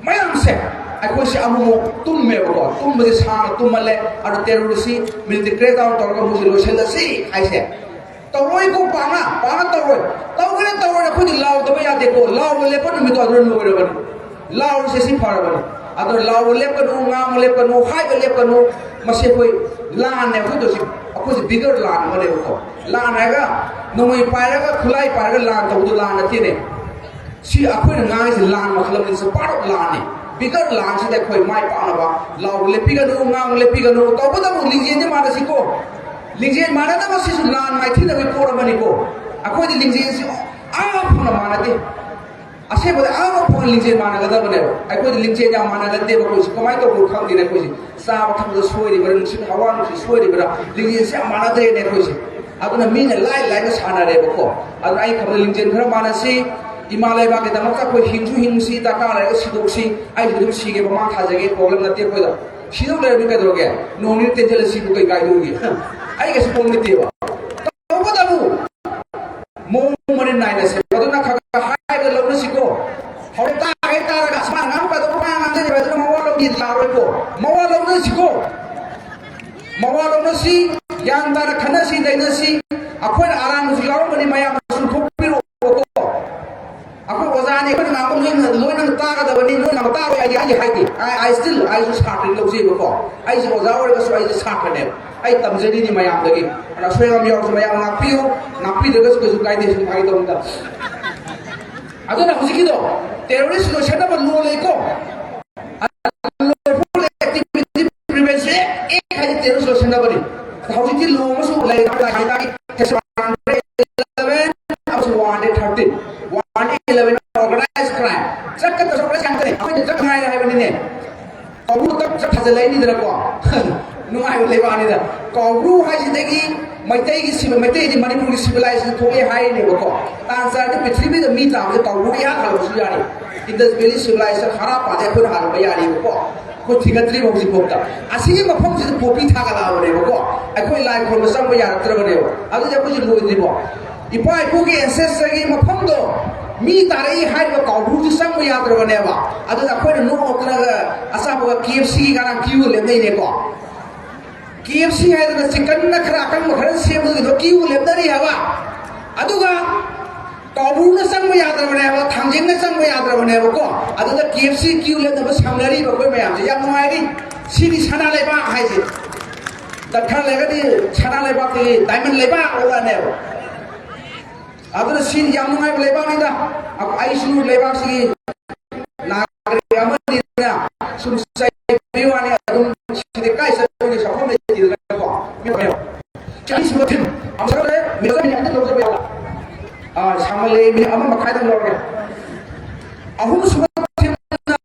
ꯃꯌꯥꯝꯁꯦ ꯑꯩꯈꯣꯏꯁꯦ ꯑꯃꯨꯛꯃꯨꯛ ꯇꯨꯝꯃꯦꯕꯀꯣ꯫ ꯇꯨꯝꯕꯁꯦ ꯁꯥꯡꯅ ꯇꯨꯝꯃꯜꯂꯦ꯫ ꯑꯗꯨ terrorist ꯁꯤ military crackdown ꯇꯧꯔꯒ ꯃꯣꯏꯁꯦ ꯂꯣꯏꯁꯤꯜꯂꯁꯤ ꯍꯥꯏꯁꯦ꯫ ꯇꯧꯔꯣꯏꯀꯣ, ꯄꯥꯛꯅ, ꯄꯥꯛꯅ ꯇꯧꯔꯣꯏ꯫ ꯇꯧꯒꯦꯔꯥ ꯇꯧꯔꯣꯏ, ꯑꯩꯈꯣꯏꯗꯤ ꯂꯥꯎꯗꯕ ꯌꯥꯗꯦꯀꯣ꯫ ꯂꯥꯎꯕ ꯂꯦꯞꯄ ꯅꯨꯃꯤꯠꯇꯣ ꯑꯗꯨꯅ ꯂꯣꯏꯔꯕꯅꯤ꯫ ꯂꯥꯎꯔꯤꯁꯦ ꯁꯤ ꯐꯔꯕꯅꯤ꯫ ꯑꯗꯣ ꯂꯥꯎꯕ ꯂꯦꯞꯀꯅꯨ, ꯉꯥꯡꯕ ꯂꯦꯞꯀꯅꯨ, ꯍꯥꯏꯕ ꯂꯦꯞꯀꯅꯨ꯫ ꯃꯁꯤ ꯑꯩꯈꯣꯏ ꯂꯥꯟꯅꯦ꯫ ꯑꯩꯈꯣꯏ ꯇꯧꯁꯤ, ꯑꯩꯈꯣꯏꯁꯦ bigger ꯂꯥꯟ ꯑꯃꯅꯦꯕꯀꯣ꯫ ꯂꯥꯟ ꯍꯥꯏꯔꯒ ꯅꯣꯡꯃꯩ ꯄꯥꯏꯔꯒ, ꯈꯨꯠꯂꯥꯏ ꯄꯥꯏꯔꯒ ꯂꯥꯟ ꯇꯧꯕꯗꯣ ꯂꯥꯟ ꯅꯠꯇꯦꯅꯦ꯫ ꯁꯤ ꯑꯩꯈꯣꯏꯅ ꯉꯥꯡꯉꯤꯁꯦ ꯂꯥꯟ ꯃꯈꯜ ꯑꯃꯅꯤ, it's a part of ꯂꯥꯟꯅꯤ꯫ Bigger ꯂꯥꯟꯁꯤꯗ ꯑꯩꯈꯣꯏ ꯃꯥꯏ ꯄꯥꯛꯅꯕ ꯂꯥꯎꯕ ꯂꯦꯞꯄꯤꯒꯅꯨ, ꯉꯥꯡꯕ ꯂꯦꯞꯄꯤꯒꯅꯨ꯫ ꯇꯧꯕꯇꯕꯨ ꯂꯤꯡꯖꯦꯜꯗꯤ ꯃꯥꯟꯅꯁꯤꯀꯣ꯫ ꯂꯤꯡꯖꯦꯜ ꯃꯥꯟꯅꯗꯕ ꯁꯤꯁꯨ ꯂꯥꯟ ꯃꯥꯏꯊꯤꯅꯕꯒꯤ ꯄꯣꯠ ꯑꯃꯅꯤꯀꯣ꯫ ꯑꯩꯈꯣꯏꯗꯤ ꯂꯤꯡꯖꯦꯜꯁꯤ ꯑꯥ ꯐꯪꯅ ꯃꯥꯟꯅꯗꯦ꯫ ꯑꯁꯦꯡꯕꯗꯤ ꯑꯥ ꯐꯪꯅ ꯂꯤꯡꯖꯦꯜ ꯃꯥꯟꯅꯒꯗꯕꯅꯦꯕ꯫ ꯑꯩꯈꯣꯏꯗꯤ ꯂꯤꯡꯖꯦꯜ ꯌꯥꯝ ꯃꯥꯟꯅꯒꯟꯗꯦꯕ꯫ ꯑꯩꯈꯣꯏꯁꯤ ꯀꯃꯥꯏꯅ ꯇꯧꯕꯅꯣ ꯈꯪꯗꯦꯅꯦ꯫ ꯑꯩꯈꯣꯏꯁꯤ ꯆꯥꯕ ꯊꯛꯄꯗ ꯁꯣꯏꯔꯤꯕ꯭ꯔꯥ, ꯅꯨꯡꯁꯤꯠ ꯍꯋꯥ ꯅꯨꯡꯁꯤꯠ ꯁꯣꯏꯔꯤꯕ꯭ꯔꯥ, ꯂꯤꯡꯖꯦꯜꯁꯤ ꯌꯥꯝ ꯃꯥꯟꯅꯗ꯭ꯔꯦꯅꯦ ꯑꯩꯈꯣꯏꯁꯦ꯫ ꯑꯗꯨꯅ ꯃꯤꯅ ꯂꯥꯏ ꯂꯥꯏꯅ ꯁꯥꯟꯅꯔꯦꯕꯀꯣ꯫ ꯑꯗꯨꯅ ꯑꯩ ꯈꯪꯕꯗ ꯂꯤꯡꯖꯦꯜ ꯈꯔ ꯃꯥꯟꯅꯁꯤ, ꯏꯃꯥ ꯂꯩꯕꯥꯛꯀꯤꯗꯃꯛꯇ ꯑꯩꯈꯣꯏ ꯍꯤꯡꯁꯨ ꯍꯤꯡꯁꯤ, ꯗꯔꯀꯥꯔ ꯂꯩꯔꯒ ꯁꯤꯗꯣꯛꯁꯤ꯫ ꯑꯩꯁꯨ ꯑꯗꯨꯝ ꯁꯤꯒꯦ, ꯃꯃꯥꯡ ꯊꯥꯖꯒꯦ, problem ꯅꯠꯇꯦ ꯑꯩꯈꯣꯏꯗ꯫ ꯁꯤꯗꯧ ꯂꯩꯔꯗꯤ ꯀꯩꯗꯧꯔꯒꯦ? ꯅꯣꯡ ꯅꯤꯅꯤ ꯇꯦꯟꯁꯤꯜꯂ ꯁꯤꯕꯨ ꯀꯩ ꯀꯥꯏꯗꯧꯔꯤꯒꯦ? ꯑꯩ ꯀꯩꯁꯨ problem ꯂꯩꯇꯦꯕ꯫ ꯇꯧꯕꯇꯕꯨ ꯃꯑꯣꯡ ꯃꯔꯤꯟ ꯅꯥꯏꯅ ꯁꯦꯝꯕ꯫ ꯑꯗꯨꯅ ꯈꯔ ꯈꯔ ꯍꯥꯏꯔꯒ ꯂꯧꯅꯁꯤꯀꯣ꯫ ꯍꯧꯔꯦ ꯇꯥꯒꯦ ꯇꯥꯔꯒ ꯑꯁ ꯃꯥꯅ ꯉꯥꯡꯕ ꯀꯥꯏꯗꯧꯕ ꯃꯥꯅ ꯉꯥꯡꯖꯔꯤꯕ ꯑꯗꯨꯅ ꯃꯋꯥ ꯂꯧꯕꯤ ꯌꯥꯔꯣꯏꯀꯣ꯫ ꯃꯋꯥ ꯂꯧꯅꯁꯤꯀꯣ꯫ ꯃꯋꯥ ꯂꯧꯅꯁꯤ, ꯒ꯭ꯌꯥꯟ ꯇꯥꯅ ꯈꯟꯅꯁꯤ, ꯅꯩꯅꯁꯤ꯫ ꯑꯩꯈꯣꯏꯅ ꯑꯔꯥꯟꯕꯁꯨ ꯌꯥꯎꯔꯝꯒꯅꯤ, ꯃꯌꯥꯝꯅ ꯆꯨꯝꯊꯣꯛꯄꯤꯔꯛꯑꯣꯀꯣ꯫ ꯑꯩꯈꯣꯏ ꯑꯣꯖꯥꯅꯤ, ꯑꯩꯈꯣꯏꯅ ꯉꯥꯡꯕ ꯅꯣꯏꯅ ꯂꯣꯏꯅ ꯇꯥꯒꯗꯕꯅꯤ, ꯅꯣꯏꯅ ꯉꯥꯡꯕ ꯇꯥꯔꯣꯏ ꯍꯥꯏꯗꯤ ꯑꯩꯗꯤ ꯍꯥꯏꯗꯦ꯫ ꯑꯩ ꯑꯩ still ꯑꯩꯁꯨ ꯁꯥꯇ꯭ꯔꯅꯤ, ꯂꯧꯖꯩꯕꯀꯣ꯫ ꯑꯩꯁꯦ ꯑꯣꯖꯥ ꯑꯣꯏꯔꯒꯁꯨ ꯑꯩꯁꯦ ꯁꯥꯇ꯭ꯔꯅꯦꯕ꯫ ꯑꯩ ꯇꯝꯖꯔꯤꯅꯤ ꯃꯌꯥꯝꯗꯒꯤ꯫ ꯑꯗꯨꯅ ꯑꯁꯣꯏ ꯑꯉꯥꯝ ꯌꯥꯎꯔꯁꯨ ꯃꯌꯥꯝ ꯉꯥꯛꯄꯤꯌꯨ, ꯉꯥꯛꯄꯤꯗ꯭ꯔꯒꯁꯨ ꯀꯩꯁꯨ ꯀꯥꯏꯗꯦ, ꯁꯨꯝ ꯍꯥꯏꯒꯗꯧꯅꯤꯗ꯫ ꯑꯗꯨꯅ ꯍꯧꯖꯤꯛꯀꯤꯗꯣ terrorist ꯂꯣꯏꯁꯟꯅꯕ law ꯂꯩꯀꯣ, unlawful activity prevention act, act ꯍꯥꯏꯗꯤ terrorist ꯂꯣꯏꯁꯟꯅꯕꯅꯤ꯫ ꯍꯧꯖꯤꯛꯇꯤ law ꯑꯃꯁꯨ ꯂꯩꯔꯦ, ꯍꯥꯏꯇꯥꯔꯦ, section one eleven ꯑꯃꯁꯨꯡ one thirteen, one eleven organized crime꯫ ꯆꯠꯀꯗꯕ organized crime ꯉꯥꯛꯇꯅꯦ꯫ ꯑꯩꯈꯣꯏꯅ ꯆꯠ ꯉꯥꯏꯔꯦ ꯍꯥꯏꯕꯅꯤꯅꯦ꯫ ꯀꯧꯕ꯭ꯔꯨ ꯇꯞ ꯆꯞ ꯊꯥꯖꯤꯜꯂꯛꯏꯅꯤꯗꯅꯀꯣ꯫ ꯅꯨꯡꯉꯥꯏꯕ ꯂꯩꯕꯥꯛꯅꯤꯗ꯫ ꯀꯧꯕ꯭ꯔꯨ ꯍꯥꯏꯁꯤꯗꯒꯤ ꯃꯩꯇꯩꯒꯤ civil-, ꯃꯩꯇꯩꯗꯤ ꯃꯅꯤꯄꯨꯔꯒꯤ civilization ꯊꯣꯛꯑꯦ ꯍꯥꯏꯔꯤꯅꯦꯕꯀꯣ꯫ ꯇꯥꯟ ꯆꯥꯔꯗꯤ ꯄ꯭ꯔꯤꯊꯤꯕꯤꯗ ꯃꯤ ꯇꯥꯕꯁꯦ ꯀꯧꯕ꯭ꯔꯨ ꯏꯍꯥꯟ ꯍꯥꯜꯂꯝꯕꯁꯨ ꯌꯥꯔꯤ꯫ Indus Valley civilization ꯍꯔꯥꯞꯄꯥꯗꯤ ꯑꯩꯈꯣꯏꯅ ꯍꯥꯜꯂꯝꯕ ꯌꯥꯔꯤꯕꯀꯣ꯫ ꯑꯩꯈꯣꯏ ꯊꯤꯒꯠꯇ꯭ꯔꯤꯕ ꯍꯧꯖꯤꯛꯐꯥꯎꯗ꯫ ꯑꯁꯤꯒꯤ ꯃꯐꯝꯁꯤꯗ poppy ꯊꯥꯒꯠꯂꯛꯑꯕꯅꯦꯕꯀꯣ꯫ ꯑꯩꯈꯣꯏ ꯂꯥꯏ ꯈꯨꯔꯨꯝꯕ ꯆꯪꯕ ꯌꯥꯔꯛꯇ꯭ꯔꯕꯅꯦꯕ꯫ ꯑꯗꯨꯗꯤ ꯑꯩꯈꯣꯏꯁꯨ ꯂꯣꯏꯗ꯭ꯔꯤꯕꯣ? ꯏꯄꯥ ꯏꯄꯨꯒꯤ ancestorꯒꯤ ꯃꯐꯝꯗꯣ ꯃꯤ ꯇꯥꯔꯛꯏ ꯍꯥꯏꯔꯤꯕ ꯀꯧꯕ꯭ꯔꯨꯁꯤ ꯆꯪꯕ ꯌꯥꯗ꯭ꯔꯕꯅꯦꯕ꯫ ꯑꯗꯨꯅ ꯑꯩꯈꯣꯏꯅ ꯅꯣꯛ ꯅꯣꯛꯇꯅꯒ ꯑꯆꯥꯄꯣꯠ KFCꯒꯤ ꯉꯔꯥꯡ queue ꯂꯦꯞꯅꯩꯅꯦꯀꯣ꯫ KFC ꯍꯥꯏꯗꯅ chickenꯅ ꯈꯔ ꯑꯀꯪꯕ ꯈꯔ ꯁꯦꯝꯕꯗꯨꯒꯤꯗꯣ queue ꯂꯦꯞꯅꯔꯤ ꯍꯥꯏꯕ꯫ ꯑꯗꯨꯒ ꯀꯧꯕ꯭ꯔꯨꯅ ꯆꯪꯕ ꯌꯥꯗ꯭ꯔꯕꯅꯦꯕ, ꯊꯥꯡꯖꯤꯡꯅ ꯆꯪꯕ ꯌꯥꯗ꯭ꯔꯕꯅꯦꯕꯀꯣ꯫ ꯑꯗꯨꯗ KFC queue ꯂꯦꯞꯅꯕ ꯁꯪꯅꯔꯤꯕ ꯑꯩꯈꯣꯏ ꯃꯌꯥꯝꯁꯦ ꯌꯥꯝ ꯅꯨꯡꯉꯥꯏꯔꯤ꯫ ꯁꯤꯅꯤ ꯁꯅꯥ ꯂꯩꯕꯥꯛ ꯍꯥꯏꯁꯦ꯫ ꯗꯥꯛꯇꯔ ꯂꯩꯔꯒꯗꯤ ꯁꯅꯥ ꯂꯩꯕꯥꯛꯇꯒꯤ diamond ꯂꯩꯕꯥꯛ ꯑꯣꯜꯂꯛꯑꯅꯦꯕ꯫ ꯑꯗꯨꯅ ꯁꯤꯅꯤ ꯌꯥꯝ ꯅꯨꯡꯉꯥꯏꯕ ꯂꯩꯕꯥꯛꯅꯤꯗ꯫ ꯑꯩꯁꯨ ꯂꯩꯕꯥꯛꯁꯤꯒꯤ ꯅꯥꯒꯔꯤꯛ ꯑꯃꯅꯤꯅ ꯁꯨꯝ ꯆꯩꯕꯤꯕ ꯋꯥꯅꯤ꯫ ꯑꯗꯨꯝ ꯁꯤꯗꯤ ꯀꯥꯏ ꯆꯠꯂꯨꯅꯤ, ꯆꯥꯛꯈꯨꯝ ꯂꯩꯇꯦꯗꯅꯀꯣ꯫ ꯆꯍꯤ ꯁꯨꯕ ꯊꯤꯝ ꯑꯃ ꯂꯧꯖꯕ ꯌꯥꯕ? ꯑꯥ, ꯁꯥꯡꯃꯜꯂꯦ, ꯃꯤꯅꯤꯠ ꯑꯃ ꯃꯈꯥꯏꯗꯪ ꯂꯧꯔꯒꯦ꯫ ꯑꯍꯨꯝꯁꯨꯕ ꯊꯤꯝꯅ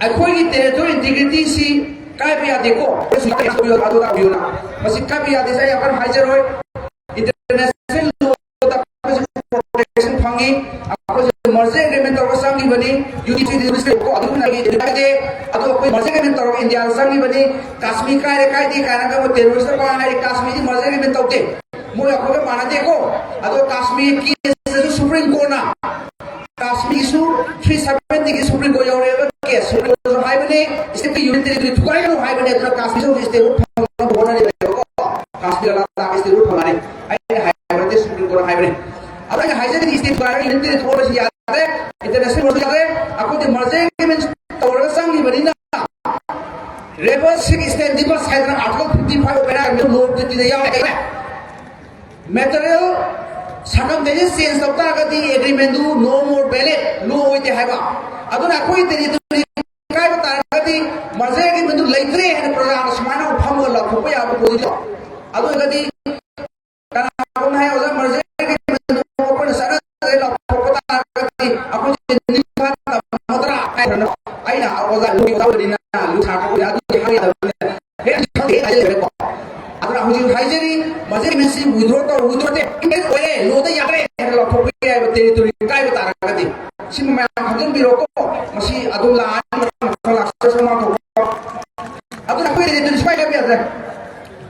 ꯑꯩꯈꯣꯏꯒꯤ territorial integrityꯁꯤ ꯀꯥꯏꯕ ꯌꯥꯗꯦꯀꯣ꯫ ꯑꯗꯨ ꯇꯥꯛꯄꯤꯌꯨꯅ꯫ ꯃꯁꯤ ꯀꯥꯏꯕ ꯌꯥꯗꯦ, ꯑꯩ ꯌꯥꯝ ꯀꯟꯅ ꯍꯥꯏꯖꯔꯣꯏ꯫ International lawꯗ ꯑꯩꯈꯣꯏꯁꯨ protection ꯐꯪꯉꯤ꯫ ꯑꯩꯈꯣꯏꯁꯨ merger agreement ꯇꯧꯔꯒ ꯆꯪꯈꯤꯕꯅꯤ꯫ UT treatyꯗ ꯂꯩꯀꯣ, ꯑꯗꯨꯒꯨꯝꯕ ꯂꯩꯇꯦ꯫ ꯑꯗꯣ ꯑꯩꯈꯣꯏ merger agreement ꯇꯧꯔꯒ ꯏꯟꯗꯤꯌꯥꯗ ꯆꯪꯈꯤꯕꯅꯤ꯫ ꯀꯥꯁꯃꯤꯔ ꯀꯥꯏꯔꯦ ꯀꯥꯏꯗꯦ ꯀꯥꯏꯅꯒ ꯑꯃꯨꯛ terrorist ꯄꯥ ꯍꯥꯏꯔꯦ, ꯀꯥꯁꯃꯤꯔꯗꯤ merger agreement ꯇꯧꯗꯦ꯫ ꯃꯣꯏ ꯑꯩꯈꯣꯏꯒ ꯃꯥꯟꯅꯗꯦꯀꯣ꯫ ꯑꯗꯣ Kashmir caseꯇꯁꯨ Supreme Courtꯅ ꯀꯥꯁꯃꯤꯔꯁꯨ three seventyꯒꯤ Supreme Court ꯌꯧꯔꯛꯑꯦꯕ case꯫ Supreme Courtꯁꯨ ꯍꯥꯏꯕꯅꯦ, stateꯀꯤ union territory ꯊꯨꯒꯥꯏꯒꯅꯨ ꯍꯥꯏꯕꯅꯦ꯫ ꯑꯗꯨꯅ ꯀꯥꯁꯃꯤꯔꯁꯨ ꯍꯧꯖꯤꯛ statehood ꯐꯪꯅꯕ ꯍꯣꯠꯅꯔꯤꯕꯅꯦꯕꯀꯣ꯫ ꯀꯥꯁꯃꯤꯔ ꯂꯗꯥꯈ statehood ꯐꯪꯉꯅꯤ꯫ ꯑꯩꯅ ꯍꯥꯏꯕ ꯅꯠꯇꯦ, Supreme Court ꯍꯥꯏꯕꯅꯦ꯫ ꯑꯗꯣ ꯑꯩꯅ ꯍꯥꯏꯖꯔꯤꯗꯤ state ꯊꯨꯒꯥꯏ ꯊꯣꯛꯂꯁꯨ ꯌꯥꯗ꯭ꯔꯦ, ꯏꯟꯇꯔꯅꯦꯁꯅꯦꯜ ꯑꯣꯏꯔꯁꯨ ꯌꯥꯗ꯭ꯔꯦ, ꯑꯩꯈꯣꯏꯗꯤ ꯃꯔꯖꯔ ꯑꯦꯒ꯭ꯔꯤꯃꯦꯟ ꯇꯧꯔꯒ ꯆꯪꯉꯤꯕꯅꯤꯅ ꯔꯦꯕꯜ ꯁꯤꯛ ꯁ꯭ꯇꯦꯟ ꯗꯤꯐꯦꯟꯁ ꯍꯥꯏꯗꯅ ꯑꯥꯔꯇꯤꯀꯜ ꯐꯤꯐꯇꯤ ꯐꯥꯏꯚ ꯑꯣꯏꯕ ꯂꯣ ꯐꯤꯐꯇꯤꯗ ꯌꯥꯎꯔꯦ꯫ ꯃꯦꯇꯔꯤꯌꯦꯜ ꯁꯔꯀꯝꯁꯇꯦꯟꯁꯦꯁ ꯆꯦꯟꯖ ꯇꯧ ꯇꯥꯔꯒꯗꯤ ꯑꯦꯒ꯭ꯔꯤꯃꯦꯟꯗꯨ ꯅꯣ ꯃꯣꯔ ꯚꯦꯂꯤꯗ, ꯂꯣ ꯑꯣꯏꯗꯦ ꯍꯥꯏꯕ꯫ ꯑꯗꯨꯅ ꯑꯩꯈꯣꯏ ꯇꯦꯔꯤꯇꯣꯔꯤ ꯀꯥꯏꯕ ꯇꯥꯔꯒꯗꯤ ꯃꯔꯖꯔ ꯑꯦꯒ꯭ꯔꯤꯃꯦꯟꯗꯨ ꯂꯩꯇ꯭ꯔꯦ ꯍꯥꯏꯅ ꯄ꯭ꯔꯖꯥꯅ ꯁꯨꯃꯥꯏꯅ ꯑꯃꯨꯛ ꯐꯝꯃꯒ ꯂꯥꯎꯊꯣꯛꯄ ꯌꯥꯕ ꯄꯣꯠꯇꯣ꯫ ꯑꯗꯨ ꯑꯣꯏꯔꯒꯗꯤ ꯀꯅꯥꯒꯨꯝꯕ ꯍꯥꯏ ꯑꯣꯖꯥ ꯃꯔꯖꯔ ꯑꯦꯒ꯭ꯔꯤꯃꯦꯟꯗꯨ ꯑꯩꯈꯣꯏꯅ ꯆꯠꯅꯗ꯭ꯔꯦ ꯂꯥꯎꯊꯣꯛꯄ ꯇꯥꯔꯒꯗꯤ ꯑꯩꯈꯣꯏꯁꯦ ꯅꯤꯡꯊꯥ ꯇꯝꯃꯗ꯭ꯔꯥ ꯍꯥꯏꯗꯅ ꯑꯩꯅ ꯑꯣꯖꯥ ꯂꯨ ꯇꯧꯕꯅꯤꯅ ꯂꯨ ꯁꯥꯔꯛꯄ ꯑꯗꯨꯗꯤ ꯍꯥꯏꯒꯗꯕꯅꯤꯅ ꯍꯦꯛ ꯈꯪꯗꯦ ꯍꯥꯏꯖꯔꯦꯀꯣ꯫ ꯑꯗꯨꯅ ꯍꯧꯖꯤꯛ ꯍꯥꯏꯖꯔꯤ, ꯃꯁꯤ ꯑꯦꯝ ꯑꯦꯟ ꯁꯤ ꯋꯤꯗ꯭ꯔꯣ ꯇꯧ, ꯋꯤꯗ꯭ꯔꯣ ꯇꯦ, ꯑꯦꯝ ꯑꯦꯟ ꯑꯦꯁ ꯑꯣꯏꯔꯦ, ꯂꯣꯗ ꯌꯥꯗ꯭ꯔꯦ ꯍꯥꯏꯅ ꯂꯥꯎꯊꯣꯛꯄ ꯌꯥꯏꯕ ꯇꯦꯔꯤꯇꯣꯔꯤ ꯀꯥꯏꯕ ꯇꯥꯔꯒꯗꯤ꯫ ꯁꯤꯃ ꯃꯌꯥꯝ ꯈꯪꯖꯤꯟꯕꯤꯔꯣꯀꯣ꯫ ꯃꯁꯤ ꯑꯗꯨꯝ ꯂꯥꯛꯑꯅꯤ, ꯃꯊꯪ ꯂꯥꯛꯆꯔꯁꯨ ꯃꯥ ꯊꯣꯛꯄ꯫ ꯑꯗꯨꯅ ꯑꯩꯈꯣꯏ ꯇꯦꯔꯤꯇꯣꯔꯤ ꯁꯨꯃꯥꯏꯅ ꯀꯥꯏꯕ ꯌꯥꯗ꯭ꯔꯦ꯫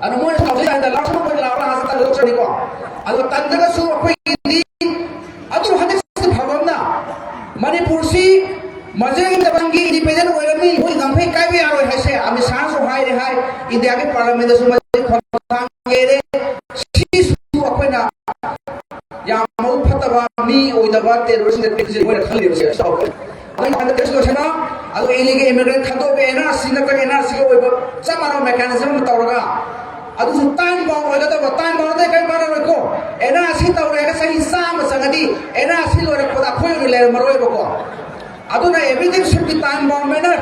ꯑꯗꯨ ꯃꯣꯏꯅ ꯇꯧꯖꯩ ꯍꯥꯏꯅ ꯂꯥꯎꯊꯣꯛꯄ ꯂꯥꯎꯔ ꯍꯥꯟꯅ ꯇꯥꯟꯊꯣꯛꯆꯔꯅꯤꯀꯣ꯫ ꯑꯗꯨ ꯇꯟꯗ꯭ꯔꯒꯁꯨ ꯑꯩꯈꯣꯏꯒꯤꯗꯤ ꯑꯗꯨ ꯍꯟꯗꯛꯁꯤ ꯐꯕ ꯑꯃꯅ ꯃꯅꯤꯄꯨꯔꯁꯤ ꯃꯁꯤꯒꯤ ꯃꯇꯝꯒꯤ ꯏꯟꯗꯤꯄꯦꯟꯗꯦꯟ ꯑꯣꯏꯔꯝꯃꯤ, ꯃꯣꯏ ꯉꯝꯈꯩ ꯀꯥꯏꯕ ꯌꯥꯔꯣꯏ ꯍꯥꯏꯁꯦ ꯑꯃꯤꯠ ꯁꯥꯍꯁꯨ ꯍꯥꯏꯔꯦ ꯍꯥꯏ, ꯏꯟꯗꯤꯌꯥꯒꯤ ꯄꯥꯔꯂꯤꯌꯥꯃꯦꯟꯗꯁꯨ ꯃꯁꯤ ꯈꯣꯡꯊꯥꯡ ꯌꯩꯔꯦ꯫ ꯁꯤꯁꯨ ꯑꯩꯈꯣꯏꯅ ꯌꯥꯝ ꯃꯕꯨꯛ ꯐꯠꯇꯕ, ꯃꯤ ꯑꯣꯏꯗꯕ ꯇꯦꯔꯣꯔꯤꯁ ꯃꯣꯏꯅ ꯈꯜꯂꯤꯕꯁꯦ꯫ ꯑꯗꯨꯅ ꯍꯟꯗꯛ ꯀꯦꯁ ꯂꯣꯏꯁꯤꯟꯕ, ꯑꯗꯨꯒ ꯏꯂꯤꯒꯦꯜ ꯏꯃꯤꯒ꯭ꯔꯦꯟ ꯈꯟꯗꯣꯛꯄ, ꯑꯦꯟ ꯑꯥꯔ ꯁꯤ ꯅꯠꯇ꯭ꯔꯒ ꯑꯦꯟ ꯑꯥꯔ ꯁꯤꯒ ꯑꯣꯏꯕ ꯆꯞ ꯃꯥꯟꯅꯕ ꯃꯦꯀꯥꯅꯤꯖꯝ ꯑꯃ ꯇꯧꯔꯒ, ꯑꯗꯨꯁꯨ ꯇꯥꯏꯝ ꯕꯥꯎꯟ ꯑꯣꯏꯒꯗꯕ, ꯇꯥꯏꯝ ꯕꯥꯎꯟ ꯅꯠꯇ꯭ꯔꯗꯤ ꯀꯔꯤ ꯀꯥꯟꯅꯔꯣꯏꯀꯣ? ꯑꯦꯟ ꯑꯥꯔ ꯁꯤ ꯇꯧꯔꯦ ꯍꯥꯏꯔꯒ ꯆꯍꯤ ꯆꯥꯝꯃ ꯆꯪꯉꯗꯤ ꯑꯦꯟ ꯑꯥꯔ ꯁꯤ ꯂꯣꯏꯔꯛꯄꯗ ꯑꯩꯈꯣꯏ ꯑꯣꯏꯅ ꯂꯩꯔꯝꯃꯔꯣꯏꯕꯀꯣ꯫ ꯑꯗꯨꯅ everything should be time bound manner꯫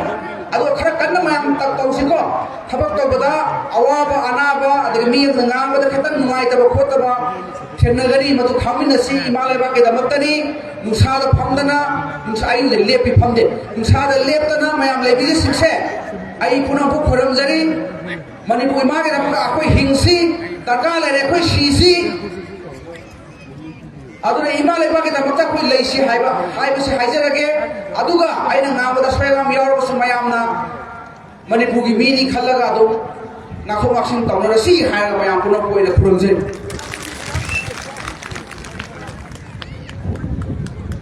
ꯑꯗꯨꯒ ꯈꯔ ꯀꯟꯅ ꯃꯌꯥꯝ ꯇ-, ꯇꯧꯁꯤꯀꯣ꯫ ꯊꯕꯛ ꯇꯧꯕꯗ ꯑꯋꯥꯕ ꯑꯅꯥꯕ, ꯑꯗꯒꯤ ꯃꯤ ꯑꯃꯅ ꯉꯥꯡꯕꯗ ꯈꯤꯇꯪ ꯅꯨꯡꯉꯥꯏꯇꯕ ꯈꯣꯠꯇꯕ ꯊꯦꯡꯅꯒꯅꯤ, ꯃꯗꯨ ꯈꯪꯃꯤꯟꯅꯁꯤ꯫ ꯏꯃꯥ ꯂꯩꯕꯥꯛꯀꯤꯗꯃꯛꯇꯅꯤ꯫ ꯅꯨꯡꯁꯥꯗ ꯐꯝꯗꯅ, ꯅꯨꯡꯁꯥ, ꯑꯩ ꯂꯦꯞꯄꯤ ꯐꯝꯗꯦ, ꯅꯨꯡꯁꯥꯗ ꯂꯦꯞꯇꯅ ꯃꯌꯥꯝ ꯂꯩꯕꯤꯔꯤꯁꯤꯡꯁꯦ ꯑꯩ ꯄꯨꯝꯅꯃꯛꯄꯨ ꯈꯣꯏꯔꯝꯖꯔꯤ꯫ ꯃꯅꯤꯄꯨꯔ ꯏꯃꯥꯒꯤꯗꯃꯛꯇ ꯑꯩꯈꯣꯏ ꯍꯤꯡꯁꯤ, ꯗꯔꯀꯥꯔ ꯂꯩꯔꯦ ꯑꯩꯈꯣꯏ ꯁꯤꯁꯤ꯫ ꯑꯗꯨꯅ ꯏꯃꯥ ꯂꯩꯕꯥꯛꯀꯤꯗꯃꯛꯇ ꯑꯩꯈꯣꯏ ꯂꯩꯁꯤ ꯍꯥꯏꯕ, ꯍꯥꯏꯕꯁꯤ ꯍꯥꯏꯖꯔꯒꯦ꯫ ꯑꯗꯨꯒ ꯑꯩꯅ ꯉꯥꯡꯕꯗ ꯁꯣꯏ ꯑꯉꯥꯝ ꯌꯥꯎꯔꯕꯁꯨ ꯃꯌꯥꯝꯅ ꯃꯅꯤꯄꯨꯔꯒꯤ ꯃꯤꯅꯤ ꯈꯜꯂꯒ ꯑꯗꯨꯝ ꯉꯥꯛꯊꯣꯛ ꯉꯥꯛꯁꯤꯟ ꯇꯧꯅꯔꯁꯤ ꯍꯥꯏꯔꯒ ꯃꯌꯥꯝ ꯄꯨꯝꯅꯃꯛꯄꯨ ꯑꯣꯏꯅ ꯈꯨꯔꯨꯝꯖꯔꯤ꯫